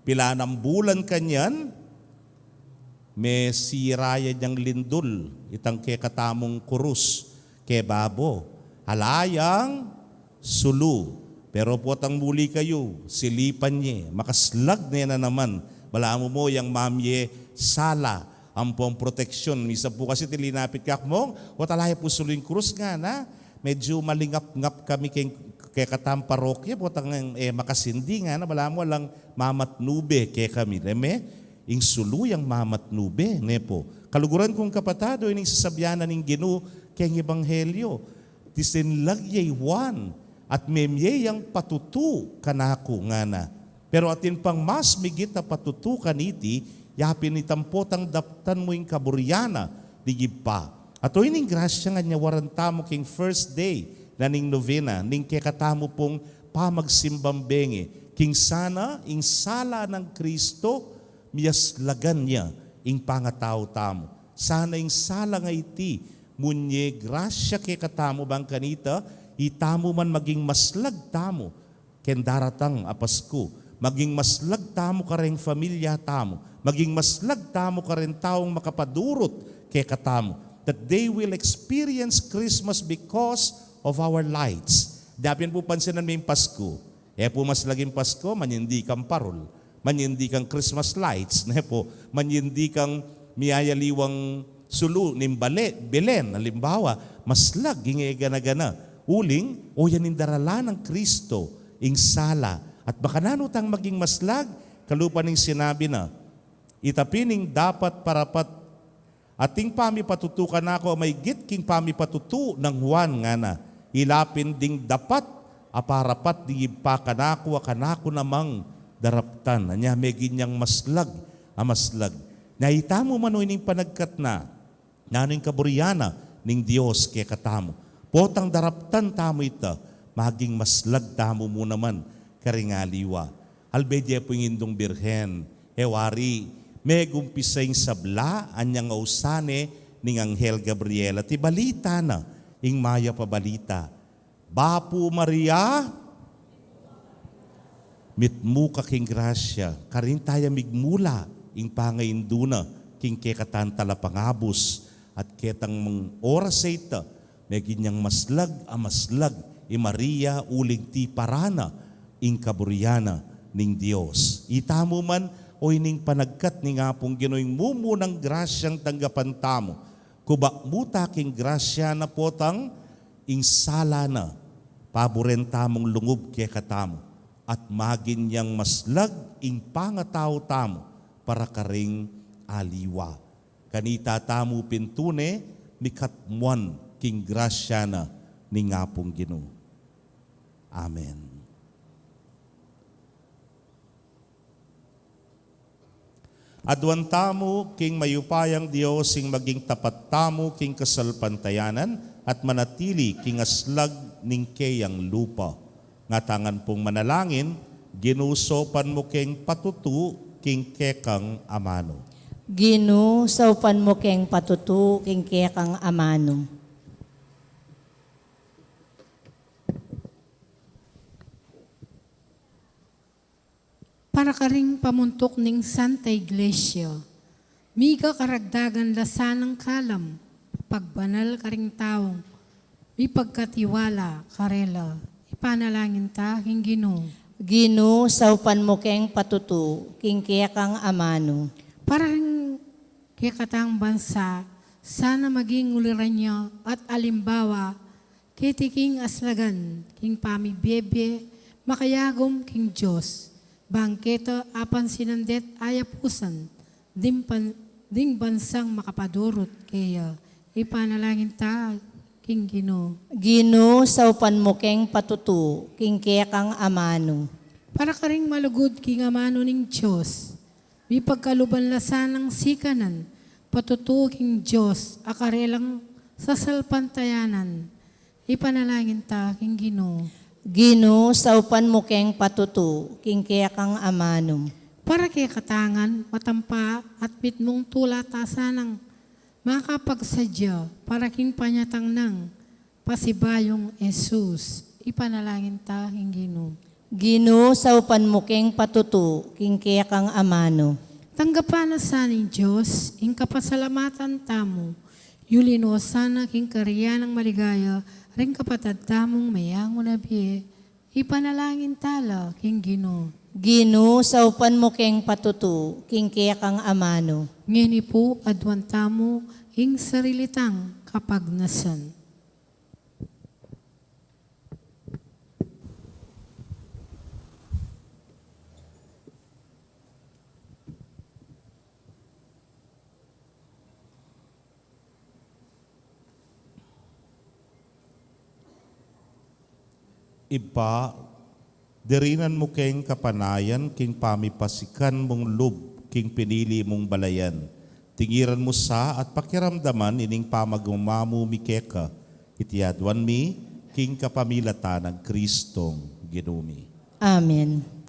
Pilan nang bulan kanyan, mesira ya yang lindul itang kekatamung kurus kebabo. Ala yang sulu. Pero potang muli kayu, silipan ye, makaslag ne na naman. Balamu mo yang mamye sala ampong proteksyon. Minsan pu kasi tilinapit ka, "Mong, o, ala ya pu sulu ing kurus," ngana. Medyu malingap-ngap kami keng, kekatang parokya, potang e makasindi, ngana. Balamu alang mamatnube kekami, leme, ing sulu yang mamatnube, ne pu. Kaluguran kung kapatad, o ini ing sasabian na ning Ginu keng ebanghelyu, "Tisinlag ye i Juan, at memye yang patutu kanaku," ngana. "Pero atin pang mas migit a patutu kaniti, yapin itang potang daptan mu ing kaburian na ning Ibpa." At o ini ing grasya ngan nyawaran tamu keng first day na ning novena, ning kekatamu pung pamagsimbang bengi, king sana ing sala nang Kristo, miyaslagan ya ing pangatau tamu. Sana ing sala a iti, munye grasya kekatamu, bang kanita, itamu man maging maslag tamu keng daratang a Pasku. Maging maslag tamu kareng familia tamu. Maging maslag tamu kareng taung makapadurut kekatamu. That they will experience Christmas because of our lights. Dapin pu pansinan me ing Pasku. E pu maslag ing Pasku, manyindi kang parol, manyindi kang Christmas lights, ne pu, manyindi kang miyayaliwang sulu ning bale, Belen, alimbawa, maslag ing e gana-gana. Uling, o yan ing daralan nang Kristo, ing sala. At makananu tang maging maslag, kalupa ning sinabi na, "Ita pin ing dapat parapat, ating pamipatutu kanaku a maigit king pamipatutu nang Juan," ngana. "Ila pin ding dapat a parapat ning Ibpa kanaku, a kanaku namang daraptan." Anya, meging yang maslag a maslag. Nya itamu man, o ining panagkat na, nanu ing kaburian na ning Dios kekatamu? Potang daraptan tamu ita, maging maslag tamu mu naman karing aliwa. Albe de pu ing Indung Birhen, e wari, megumpisa ing sabla anyang ausan ne ning Anghel Gabriel, at ibalita na ing mayap a balita. Bapu Maria, mitmu ka king grasya, karin taya migmula ing pangaindu na king kekatang talapangabus, at ketang mang oras a ita, meging yang maslag a maslag i Maria uling tiparan na ing kaburian na ning Dios. Itamu man, o ining panagkat ning Apung Ginu, ing mumunang grasyang tanggapan tamu. Kubak mu ta king grasya na potang ing sala na, paburen tamung lungub kekatamu. at maging yang maslag ing pangatau tamu para karing aliwa. Kanita tamu pin tune mikatmuan king grasya na ning Apung Ginu. Amen. Aduan tamu king mayupayang Dios ing maging tapat tamu king kasalpantayanan at manatili king aslag ning keyang lupa. Ngatangan pung manalangin, Ginu, saupan mu keng patutu king kekang amanu. Ginu, saupan mu keng patutu king kekang amanu. Para karing pamuntuk ning Santa Iglesia, miga karagdagan la sanang kalam, pagbanal karing taung mipagkatiwala karela. Ipanalangin ta king Ginu. Ginu, saupan mu keng patutu king kekang amanu. Para ring kekatang bansa, sana maging uliran ya at alimbawa keti king aslagan king pamibie-bie makayagum king Dios, bang keta apansinan det ayapusan ding pan-, ding bansang makapadurut keya. Ipanalangin ta king Ginu. Ginu, saupan mu keng patutu king kekang amanu. Para karing malugud king amanu ning Dios, mipagkaluban la sanang sikanan patutu king Dios a karelang sasalpantayanan. Ipanalangin ta king Ginu. Ginu, saupan mu keng patutu king kekang amanu. Para kekatang matampa at mitmung tula ta sanang makapagsadya para king panyatang nang pasibayung Jesus. Ipanalangin ta king Ginu. Ginu, saupan mu keng patutu king kekang amanu. Tanggapan na sa ning Dios ing kapasalamatan tamu, yuli no sana king karian nang maligaya ring kapatad tamung meyangu na bie. Ipanalangin ta la king Ginu. Ginu, saupan mu keng patutu king kekang amanu. Ngeni pu, aduan tamu ing sarili tang kapagnasan. Ibpa, dirinan mu keng kapanayan king pamipasikan mung lub king pinili mung balayan. Tingiran mu sa at pakiramdaman ining pamagmamamumi keka. Iti aduan mi king kapamilatan nang Kristong Ginu mi. Amen.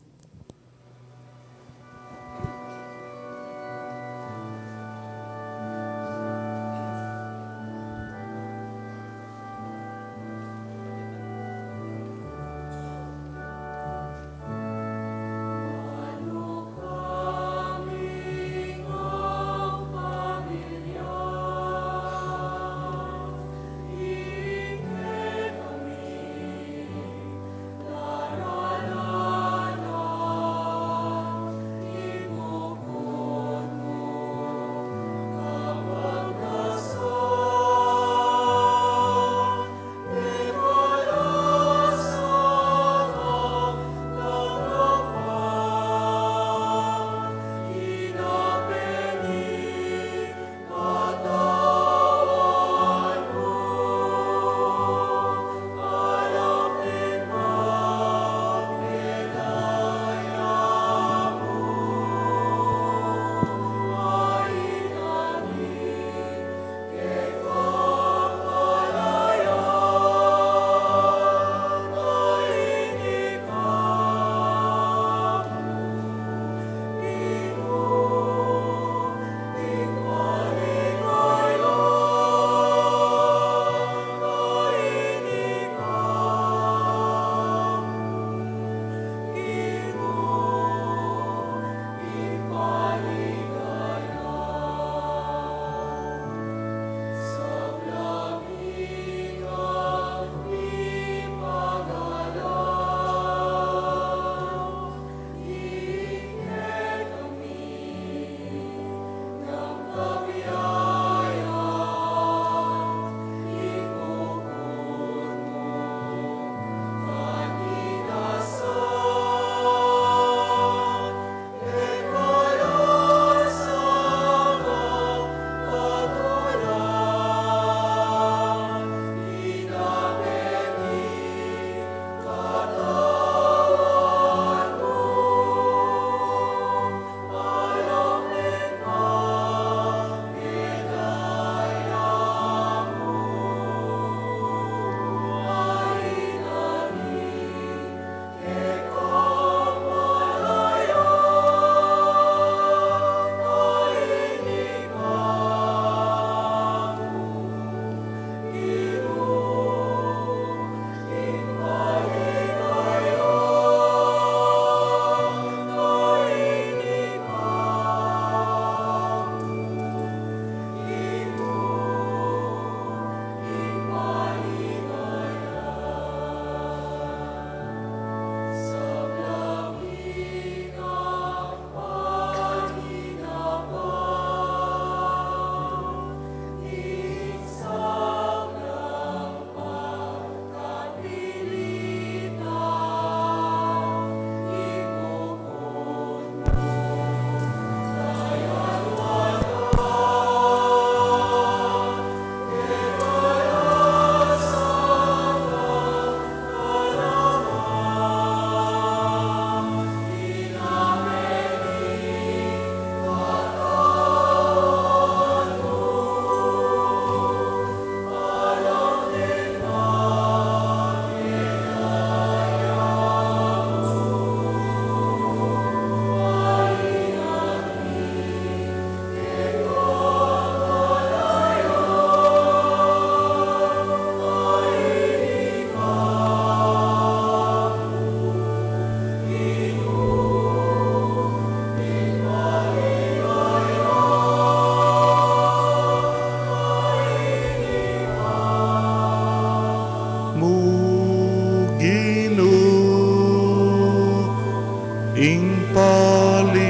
Ing paligaya.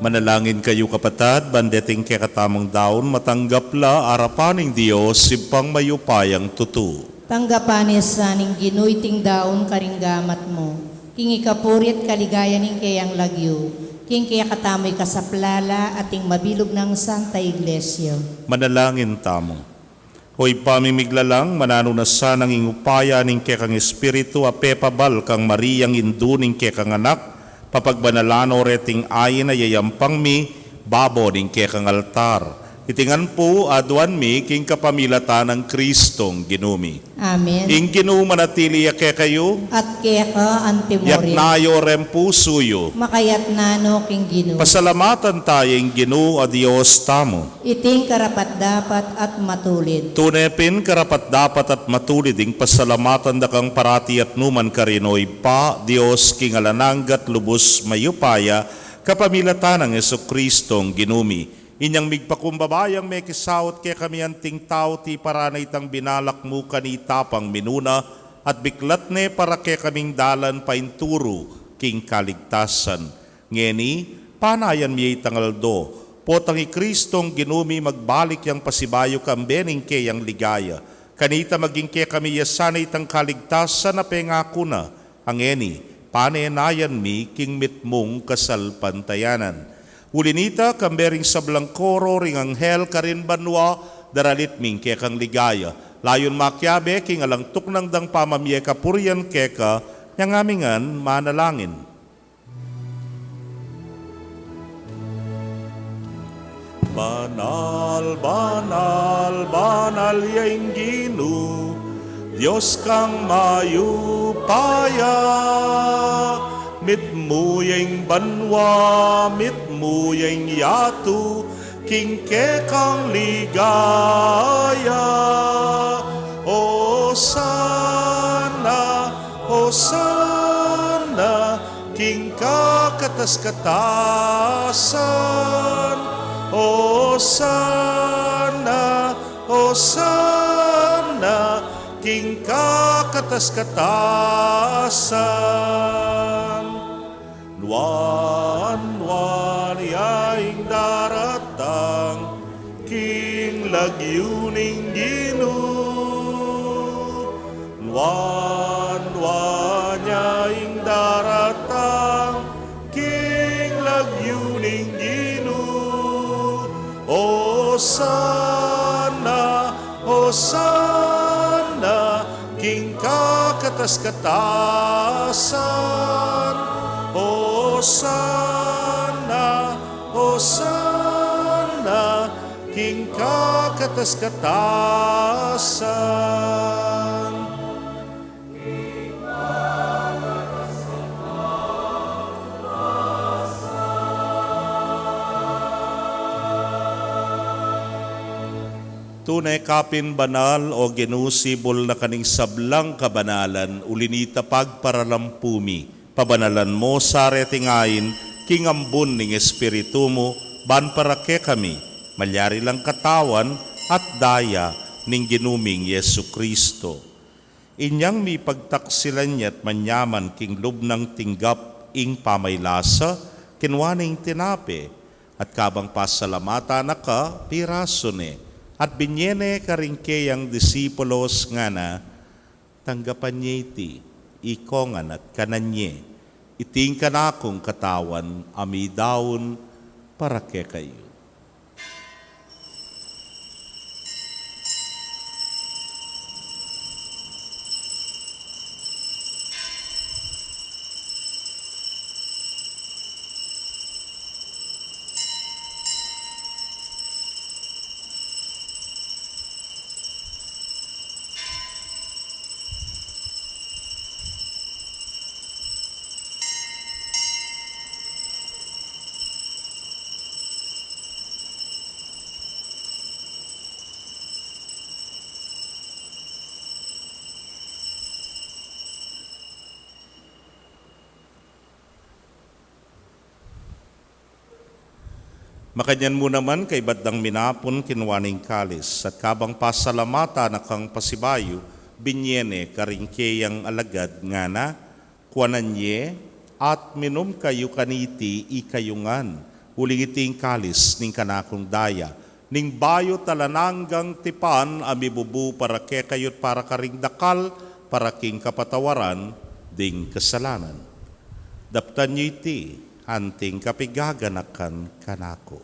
Manalangin kayu, kapatad, ban deting kekatamung daun matanggap la arapan ning Dios, Ibpang mayupayang tutu. Tanggapan ne sa ning Ginu iting daun karing gamat mu, king ikapuri at kaligaya ning keyang lagyu, king kekatamu ikasaplala at ing mabilug nang Santa Iglesia. Manalangin tamu. O Ibpa ming miglalang, mananu na sanang ing upaya ning kekang Espiritu a pepabal kang Mariang indu ning kekang Anak, papagbanalan no reting ain a yayampang mi babo ning kekang altar. Iti ngan pu aduan mi king kapamilatan nang Kristong Ginu mi. Amen. Ing Ginu manatili ya kekayu. At keka antimurin. Iyatas yu ring pusu yu. Makayatas no king Ginu. Pasalamatan taya ing Ginu a Dios tamu. Iting karapat-dapat at matulid. Tune pin karapat-dapat at matulid ing pasalamatan da kang parati at nukarin man, O Ibpa, Dios king alang angga at lubus mayupaya, kapamilatan nang Jesucristong Ginu mi. Inyang migpakumbaba yang mekisaut kekami anting tau, tiparan na itang binalak mu kanita pang minuna, at biklat ne para kekaming dalan painturu king kaligtasan. Ngeni, panayan mi ya itang aldo, potang i Kristong Ginu mi magbalik yang pasibayu kambe ning keyang ligaya. Kanita maging kekami ya sana itang kaligtasan a pengaku na, a ngeni, panenayan mi king mitmung kasalpantayanan. Uli nita, kambe ring sablang koro ring anghel karin banua, daralit mi ing kekang ligaya. Layun makiabe king alang tuknang dang pamamie kapurian keka, inyang mi ngan manalangin. Banal, banal, banal ya ing Ginu, Dios kang mayupaya. Mitmu ya ing banua, mitmu ya ing yatu, king kekang ligaya. Osana, Osana, king kakatas-katasan. Osana, Osana, king kakatas-katasan. Nuan, nuan ya ing daratang king lagyu ning Ginu. Nuan, nuan ya ing daratang king lagyu ning Ginu. Osana, Osana, king kakatas-katasan. Osana, Osana, king kakatas-katasan. Tune ka pin banal, O Ginu, sibul na ka ning sablang kabanalan, uli na nita pagparalampu mi. Pabanalan mu sa reting ain king ambun ning Espiritu mu, ban para kekami malyari lang katawan at daya ning Ginu ming Jesucristo. Inyang mipagtaksilan ya at manyaman king lub nang tinggap ing pamaylasa, kinua ne ing tinape, at kabang pasalamatan na ka, pirasu ne, at binye ne karing keyang disipulos, ngana: Tanggapan ye iti, ikongan at kanan ye. Iti ing kanakung katawan a midaun para kekayu. Makanyan mu naman, kaybat dang minapun, kinua ne ing kalis, at kabang pasalamatan na kang pasibayu, Binie ne karing keyang alagad, ngana, kuanan ye, at minum kayu kaniti ikayu ngan, uling iti ing kalis ning kanakung daya, ning bayu't alang anggang tipan, a mibubu para kekayu't para karing dakal, para king kapatawaran ding kasalanan. Daptan yu iti anting kapigaganakan kanaku.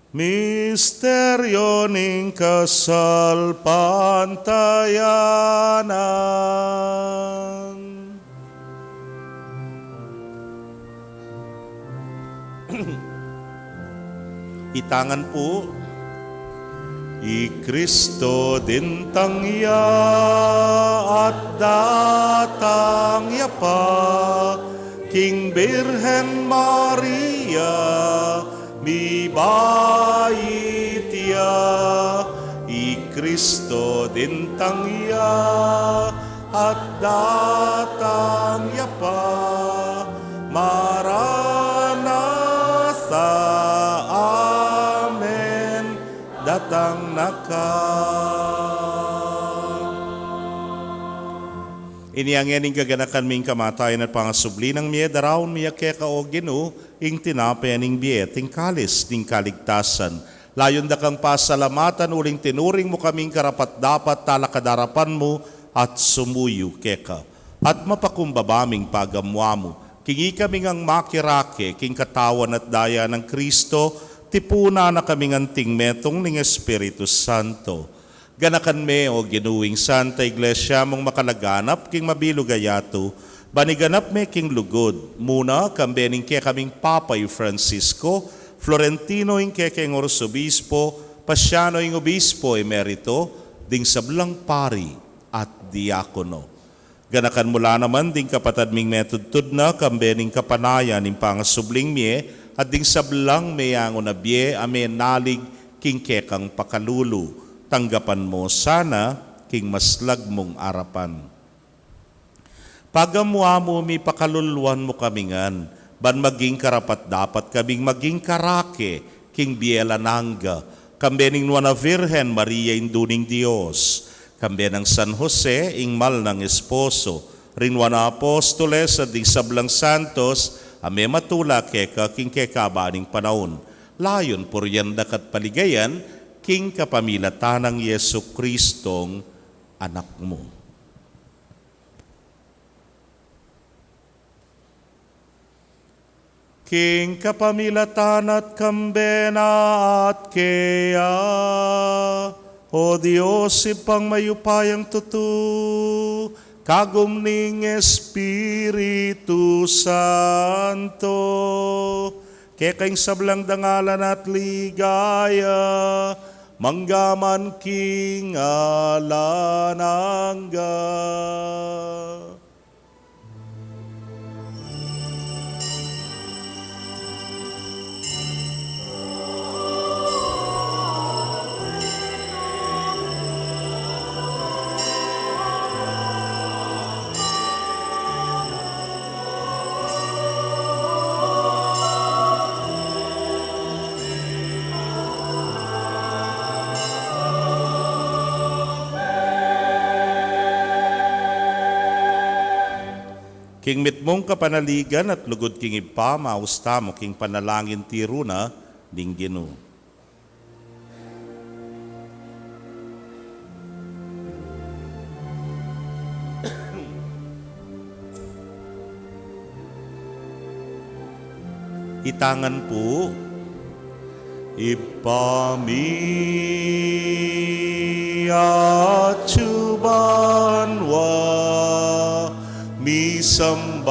Misteryo ning kasalpantayanan. Itangan pu. I Kristo dintang ya at datang ya pa, king Birhen Maria mibait ya. I Kristo dintang ya at datang ya pa. Maranatha, amen. Datang na ka. Inya ngeni ing gaganakan ming kamatayan at pangasubli nang mie, daraun mi keka, o Ginu, ing tinape ning bie at ing kalis ning kaligtasan. Layun da kang pasalamatan uling tinuring mu kaming karapat-dapat talakad king arapan mu at sumuyu keka. At mapakumbaba ming pagamuamu king ikami ngang makirake king katawan at daya nang Kristo, tipunan na kaming anting metung ning Espiritu Santo. Ganakan me, o Ginu, ing Santa Iglesia mung makalaganap king mabilug a yatu, ban iganap me king lugud, muna kambe ning kekaming Papa i Francisco, Florentino ing kekeng Arsobispo, Pasiano ing Obispo Emerito, ding sablang pari at diakono. Ganakan mu la naman ding kapatad ming metudtud na kambe ning kapanayan ning pangasubling mie, at ding sablang meyangu na bie a menalig king kekang pakalulu. Tanggapan mu sana king maslag mung arapan. Pagamuamu, mipakaluluan mu kami ngan, ban maging karapat-dapat kaming maging karake king bie alang angga, kambe ning Nuan a Virgen Maria, Indu ning Dios, kambe nang San Jose, ing mal nang esposo, ring Nuan a Apostoles, at ding sablang santos a mematula keka king kekaba ning panaun, layun purian daka at paligayan, king kapamilatan nang Jesucristong Anak mu. King kapamilatan na at kambe na at keya, o Dios, Ibpang mayupayang tutu, kagum ning Espiritu Santo, keka ing sablang dangalan at ligaya, mangga man king alang angga. King mitmung kapanaligan at lugud king Ibpa, maus tamu king panalangin tiru na ning Ginu. Itangan pu. Ibpa mi, atsu ka banua, Misamban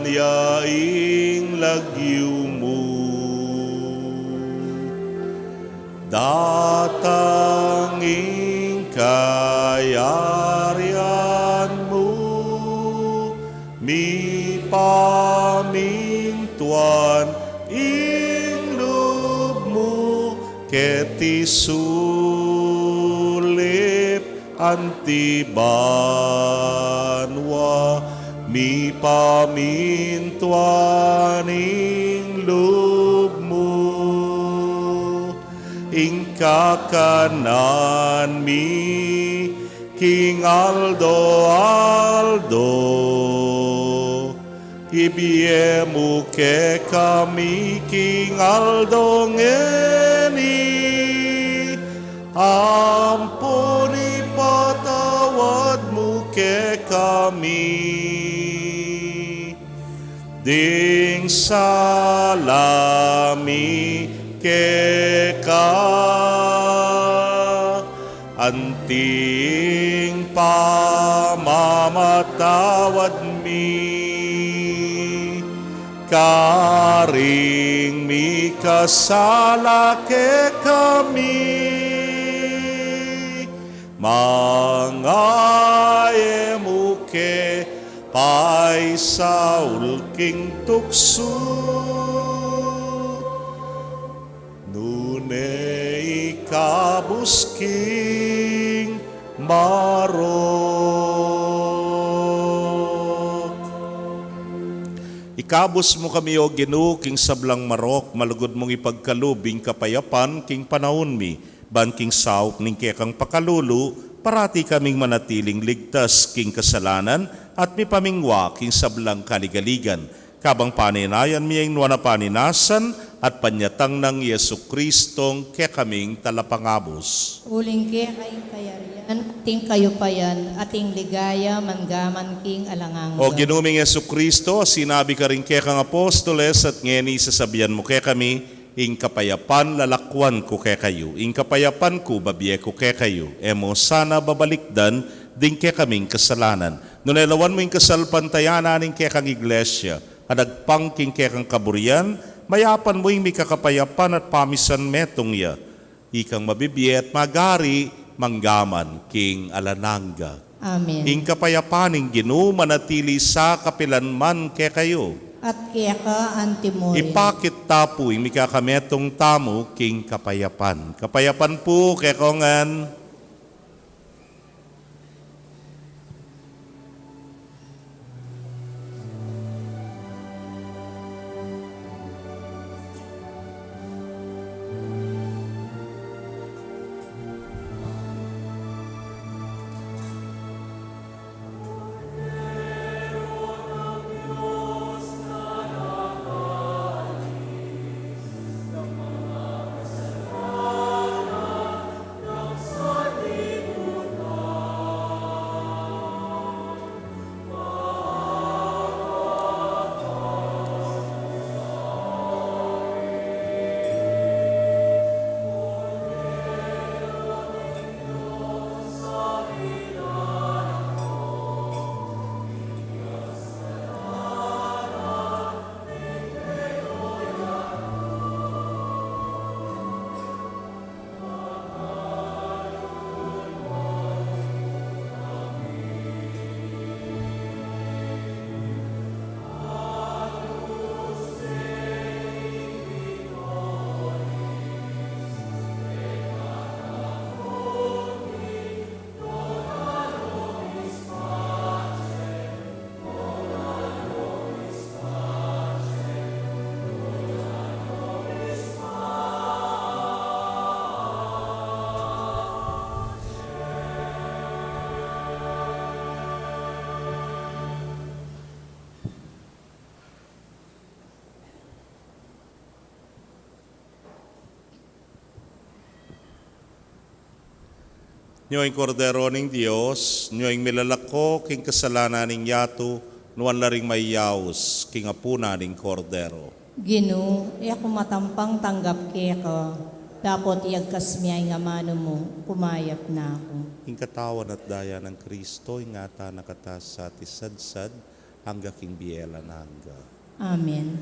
ya ing lagyu mu. Datang ing kayarian mu. Mipamintuan ing lub mu keti sulip anti banua. Mipamintuan ing lub mu. Ing kakanan mi king aldo-aldo ibie mu kekami king aldo ngeni, ampon ipatawad mu kekami ding sala mi keka, anti ing pamamatawad mi karing mikasala kekami. Manga e mu ke paisaul king tuksu, nune ikabus king marok. Ikabus mu kami, O Ginu, king sablang marok, malugud mung ipagkalub ing kapayapan king panaun mi, ban king saup ning kekang pakalulu, parati kaming manatiling ligtas king kasalanan at mipamingwa king sablang kaligaligan. Kabang paninayan mi ing nuan a paninasan at panyatang nang Jesucristong kekaming Talapangabus. Uling keka ing kayarian, at ing kayupayan, at ing ligaya, manggaman king alang angga. O Ginu ming Jesucristo, sinabi karing kekang apostoles, at ngeni sasabian mu kekami, ing kapayapan lalakwan ku kekayu, ing kapayapan ku babie ku kekayu, e mu sana babalikdan ding kekaming kasalanan. Nune lawan mu ing kasalpantayanan ning kekang iglesia, a nagpang king kekang kaburian, mayapan mu ing mikakapayapan at pamisan metung ya, ikang mabibie at magari manggaman king alang angga. Amen. Ing kapayapan ning Ginu manatili sa kapilan man kekayu. At keka antimurin. Ipakit ta pu ing mikakametung tamu king kapayapan. Kapayapan pu kekongan. Nyo ing Kordero ning Dios, nyo ing milalako king kasalanan ning yatu, nuan la ring mayaus king apunan ning Kordero. Ginu, e ku matampang tanggap keka, Dapot iyagkas mi ya ing amanu mu, kumayap na ku. Ing katawan at daya nang Kristo, ingatan na kata sa tisadsad, angga king bie alang angga. Amen.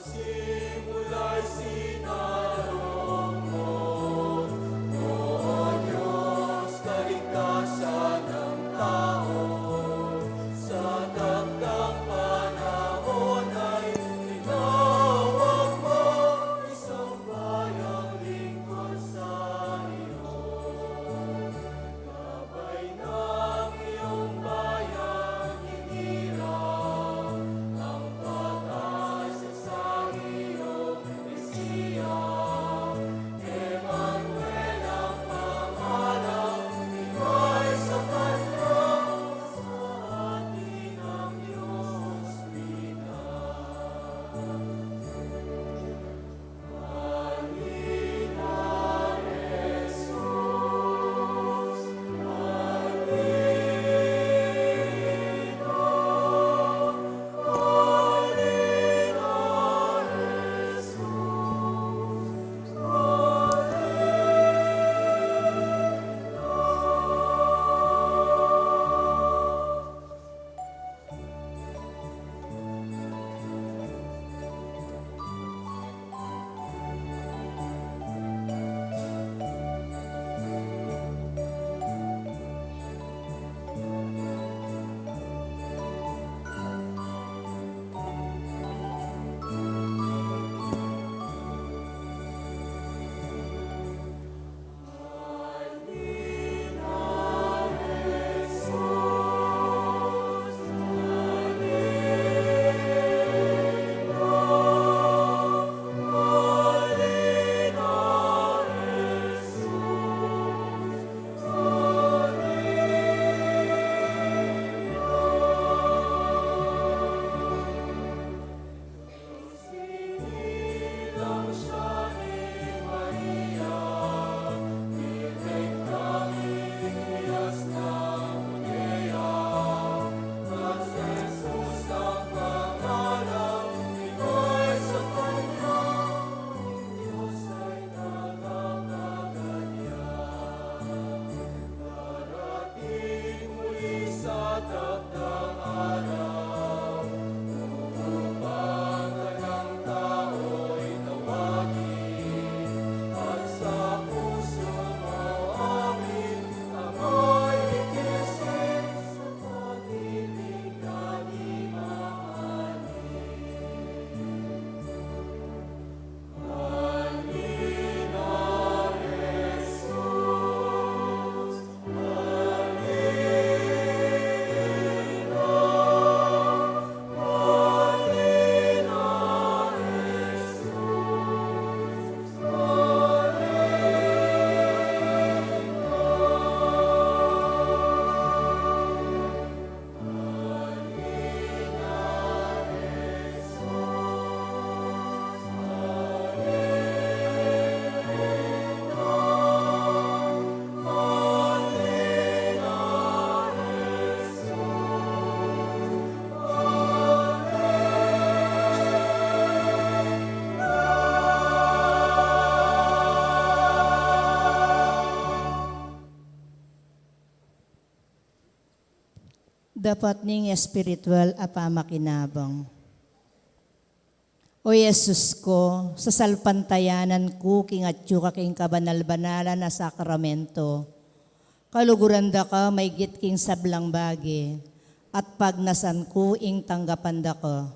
Simula'y sinalubong mo, O Diyos, kaligtasan ng tao. Sa takdang panahon ay tinawag mo isang bayang lingkod sa iyo. Gabay ng iyong bayan, hinirang ang pag-asa sa iyong Mesiya. Emmanuel ang pangalan, ibigay sa kanya sa atin ang Diyos Ina. Dapat ning espiritual a pamakinabang. O Jesus ko, sasalpantayanan ku king atyu ka king kabanal-banalan a sakramento. Kaluguran da ka maigit king sablang bage, at pagnasan ku ing tanggapan da ka.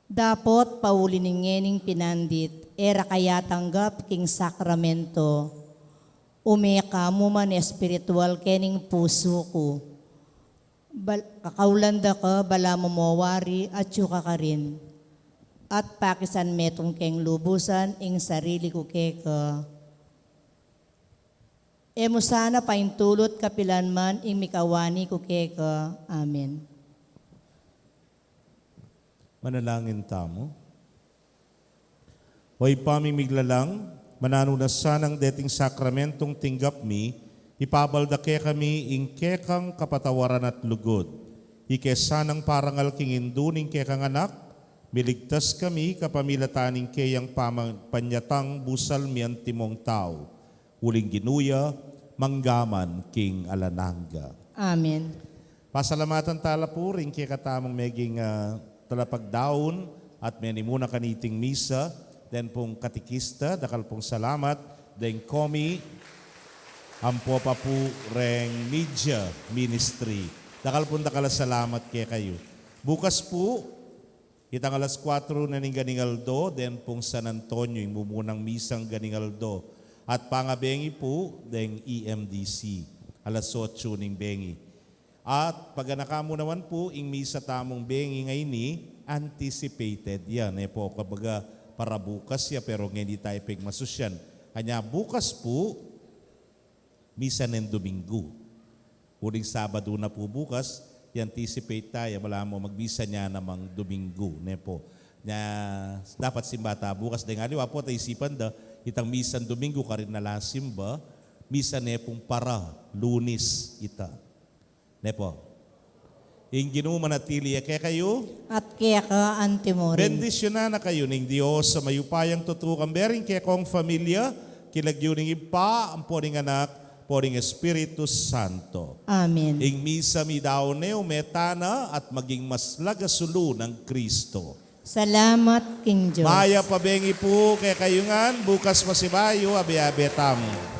Dapot pauli ning ngening pinandit, e ra ka yatanggap king sakramento. Ume ka mu man espiritual kening pusu ku. Bal-, kakaulan da ka, balamu mo wari, atyu ka karin. At pakisan metung keng lubusan ing sarili ku keka. E mu sana paintulut kapilan man ing mikawani ku keka. Amen. Manalangin tamu. O Ibpa ming miglalang, mananu na sanang deting sakramentong tinggap mi, ipabal da kekami ing kekang kapatawaran at lugud. Ike sanang parangal king indu ning kekang Anak, miligtas kami kapamilatan ning keyang pamang-, panyatang busal mi antimong tau. Uling Ginu ya, mangga man king alang angga. Amen. Pasalamatan tala pu ring kekatamung meging, ah, talapagdaun, At menimuna kaniting misa, deng pung katikista, dakal pung salamat, deng komi, ampo pa pu reng media ministry. Dakal pung dakal a salamat kekayu. Bukas pu, itang alas kuatro na ning ganing aldo, deng pung San Antonio, ing mumunang misang ganing aldo. At pangabengi pu, deng E M D C, alas otso ning bengi. At paganaka mu naman pu, ing misa tamung bengi ngeni, anticipated ya, ne pu, kumbaga para bukas ya, pero ngeni tayu pigmasusyan. Kanya bukas pu, misa neng Domingo. Uling Sabado na pu bukas, i-anticipate ta ya, balamu magmisa ne namang Domingo, ne pu. Nya, dapat simba ta bukas, deng aliwa pu, at isipan da, itang misang Domingo, karin na la simba, misa ne pung para Lunes ita. Ne pu. Ing Ginu manatili ya kekayu. At keka anti mu rin. Bendisyunan na kayu ning Dios a mayupayang tutu, kambe ring kekong familia, king lagyu ning Ibpa, ampo ning Anak, ampo ning Espiritu Santo. Amen. Ing misa midaun ne, ume tana at maging mas lagasulu nang Kristo. Salamat king Dios. Mayap a bengi pu kekayu ngan, bukas pasibayu, abe-abe tamu.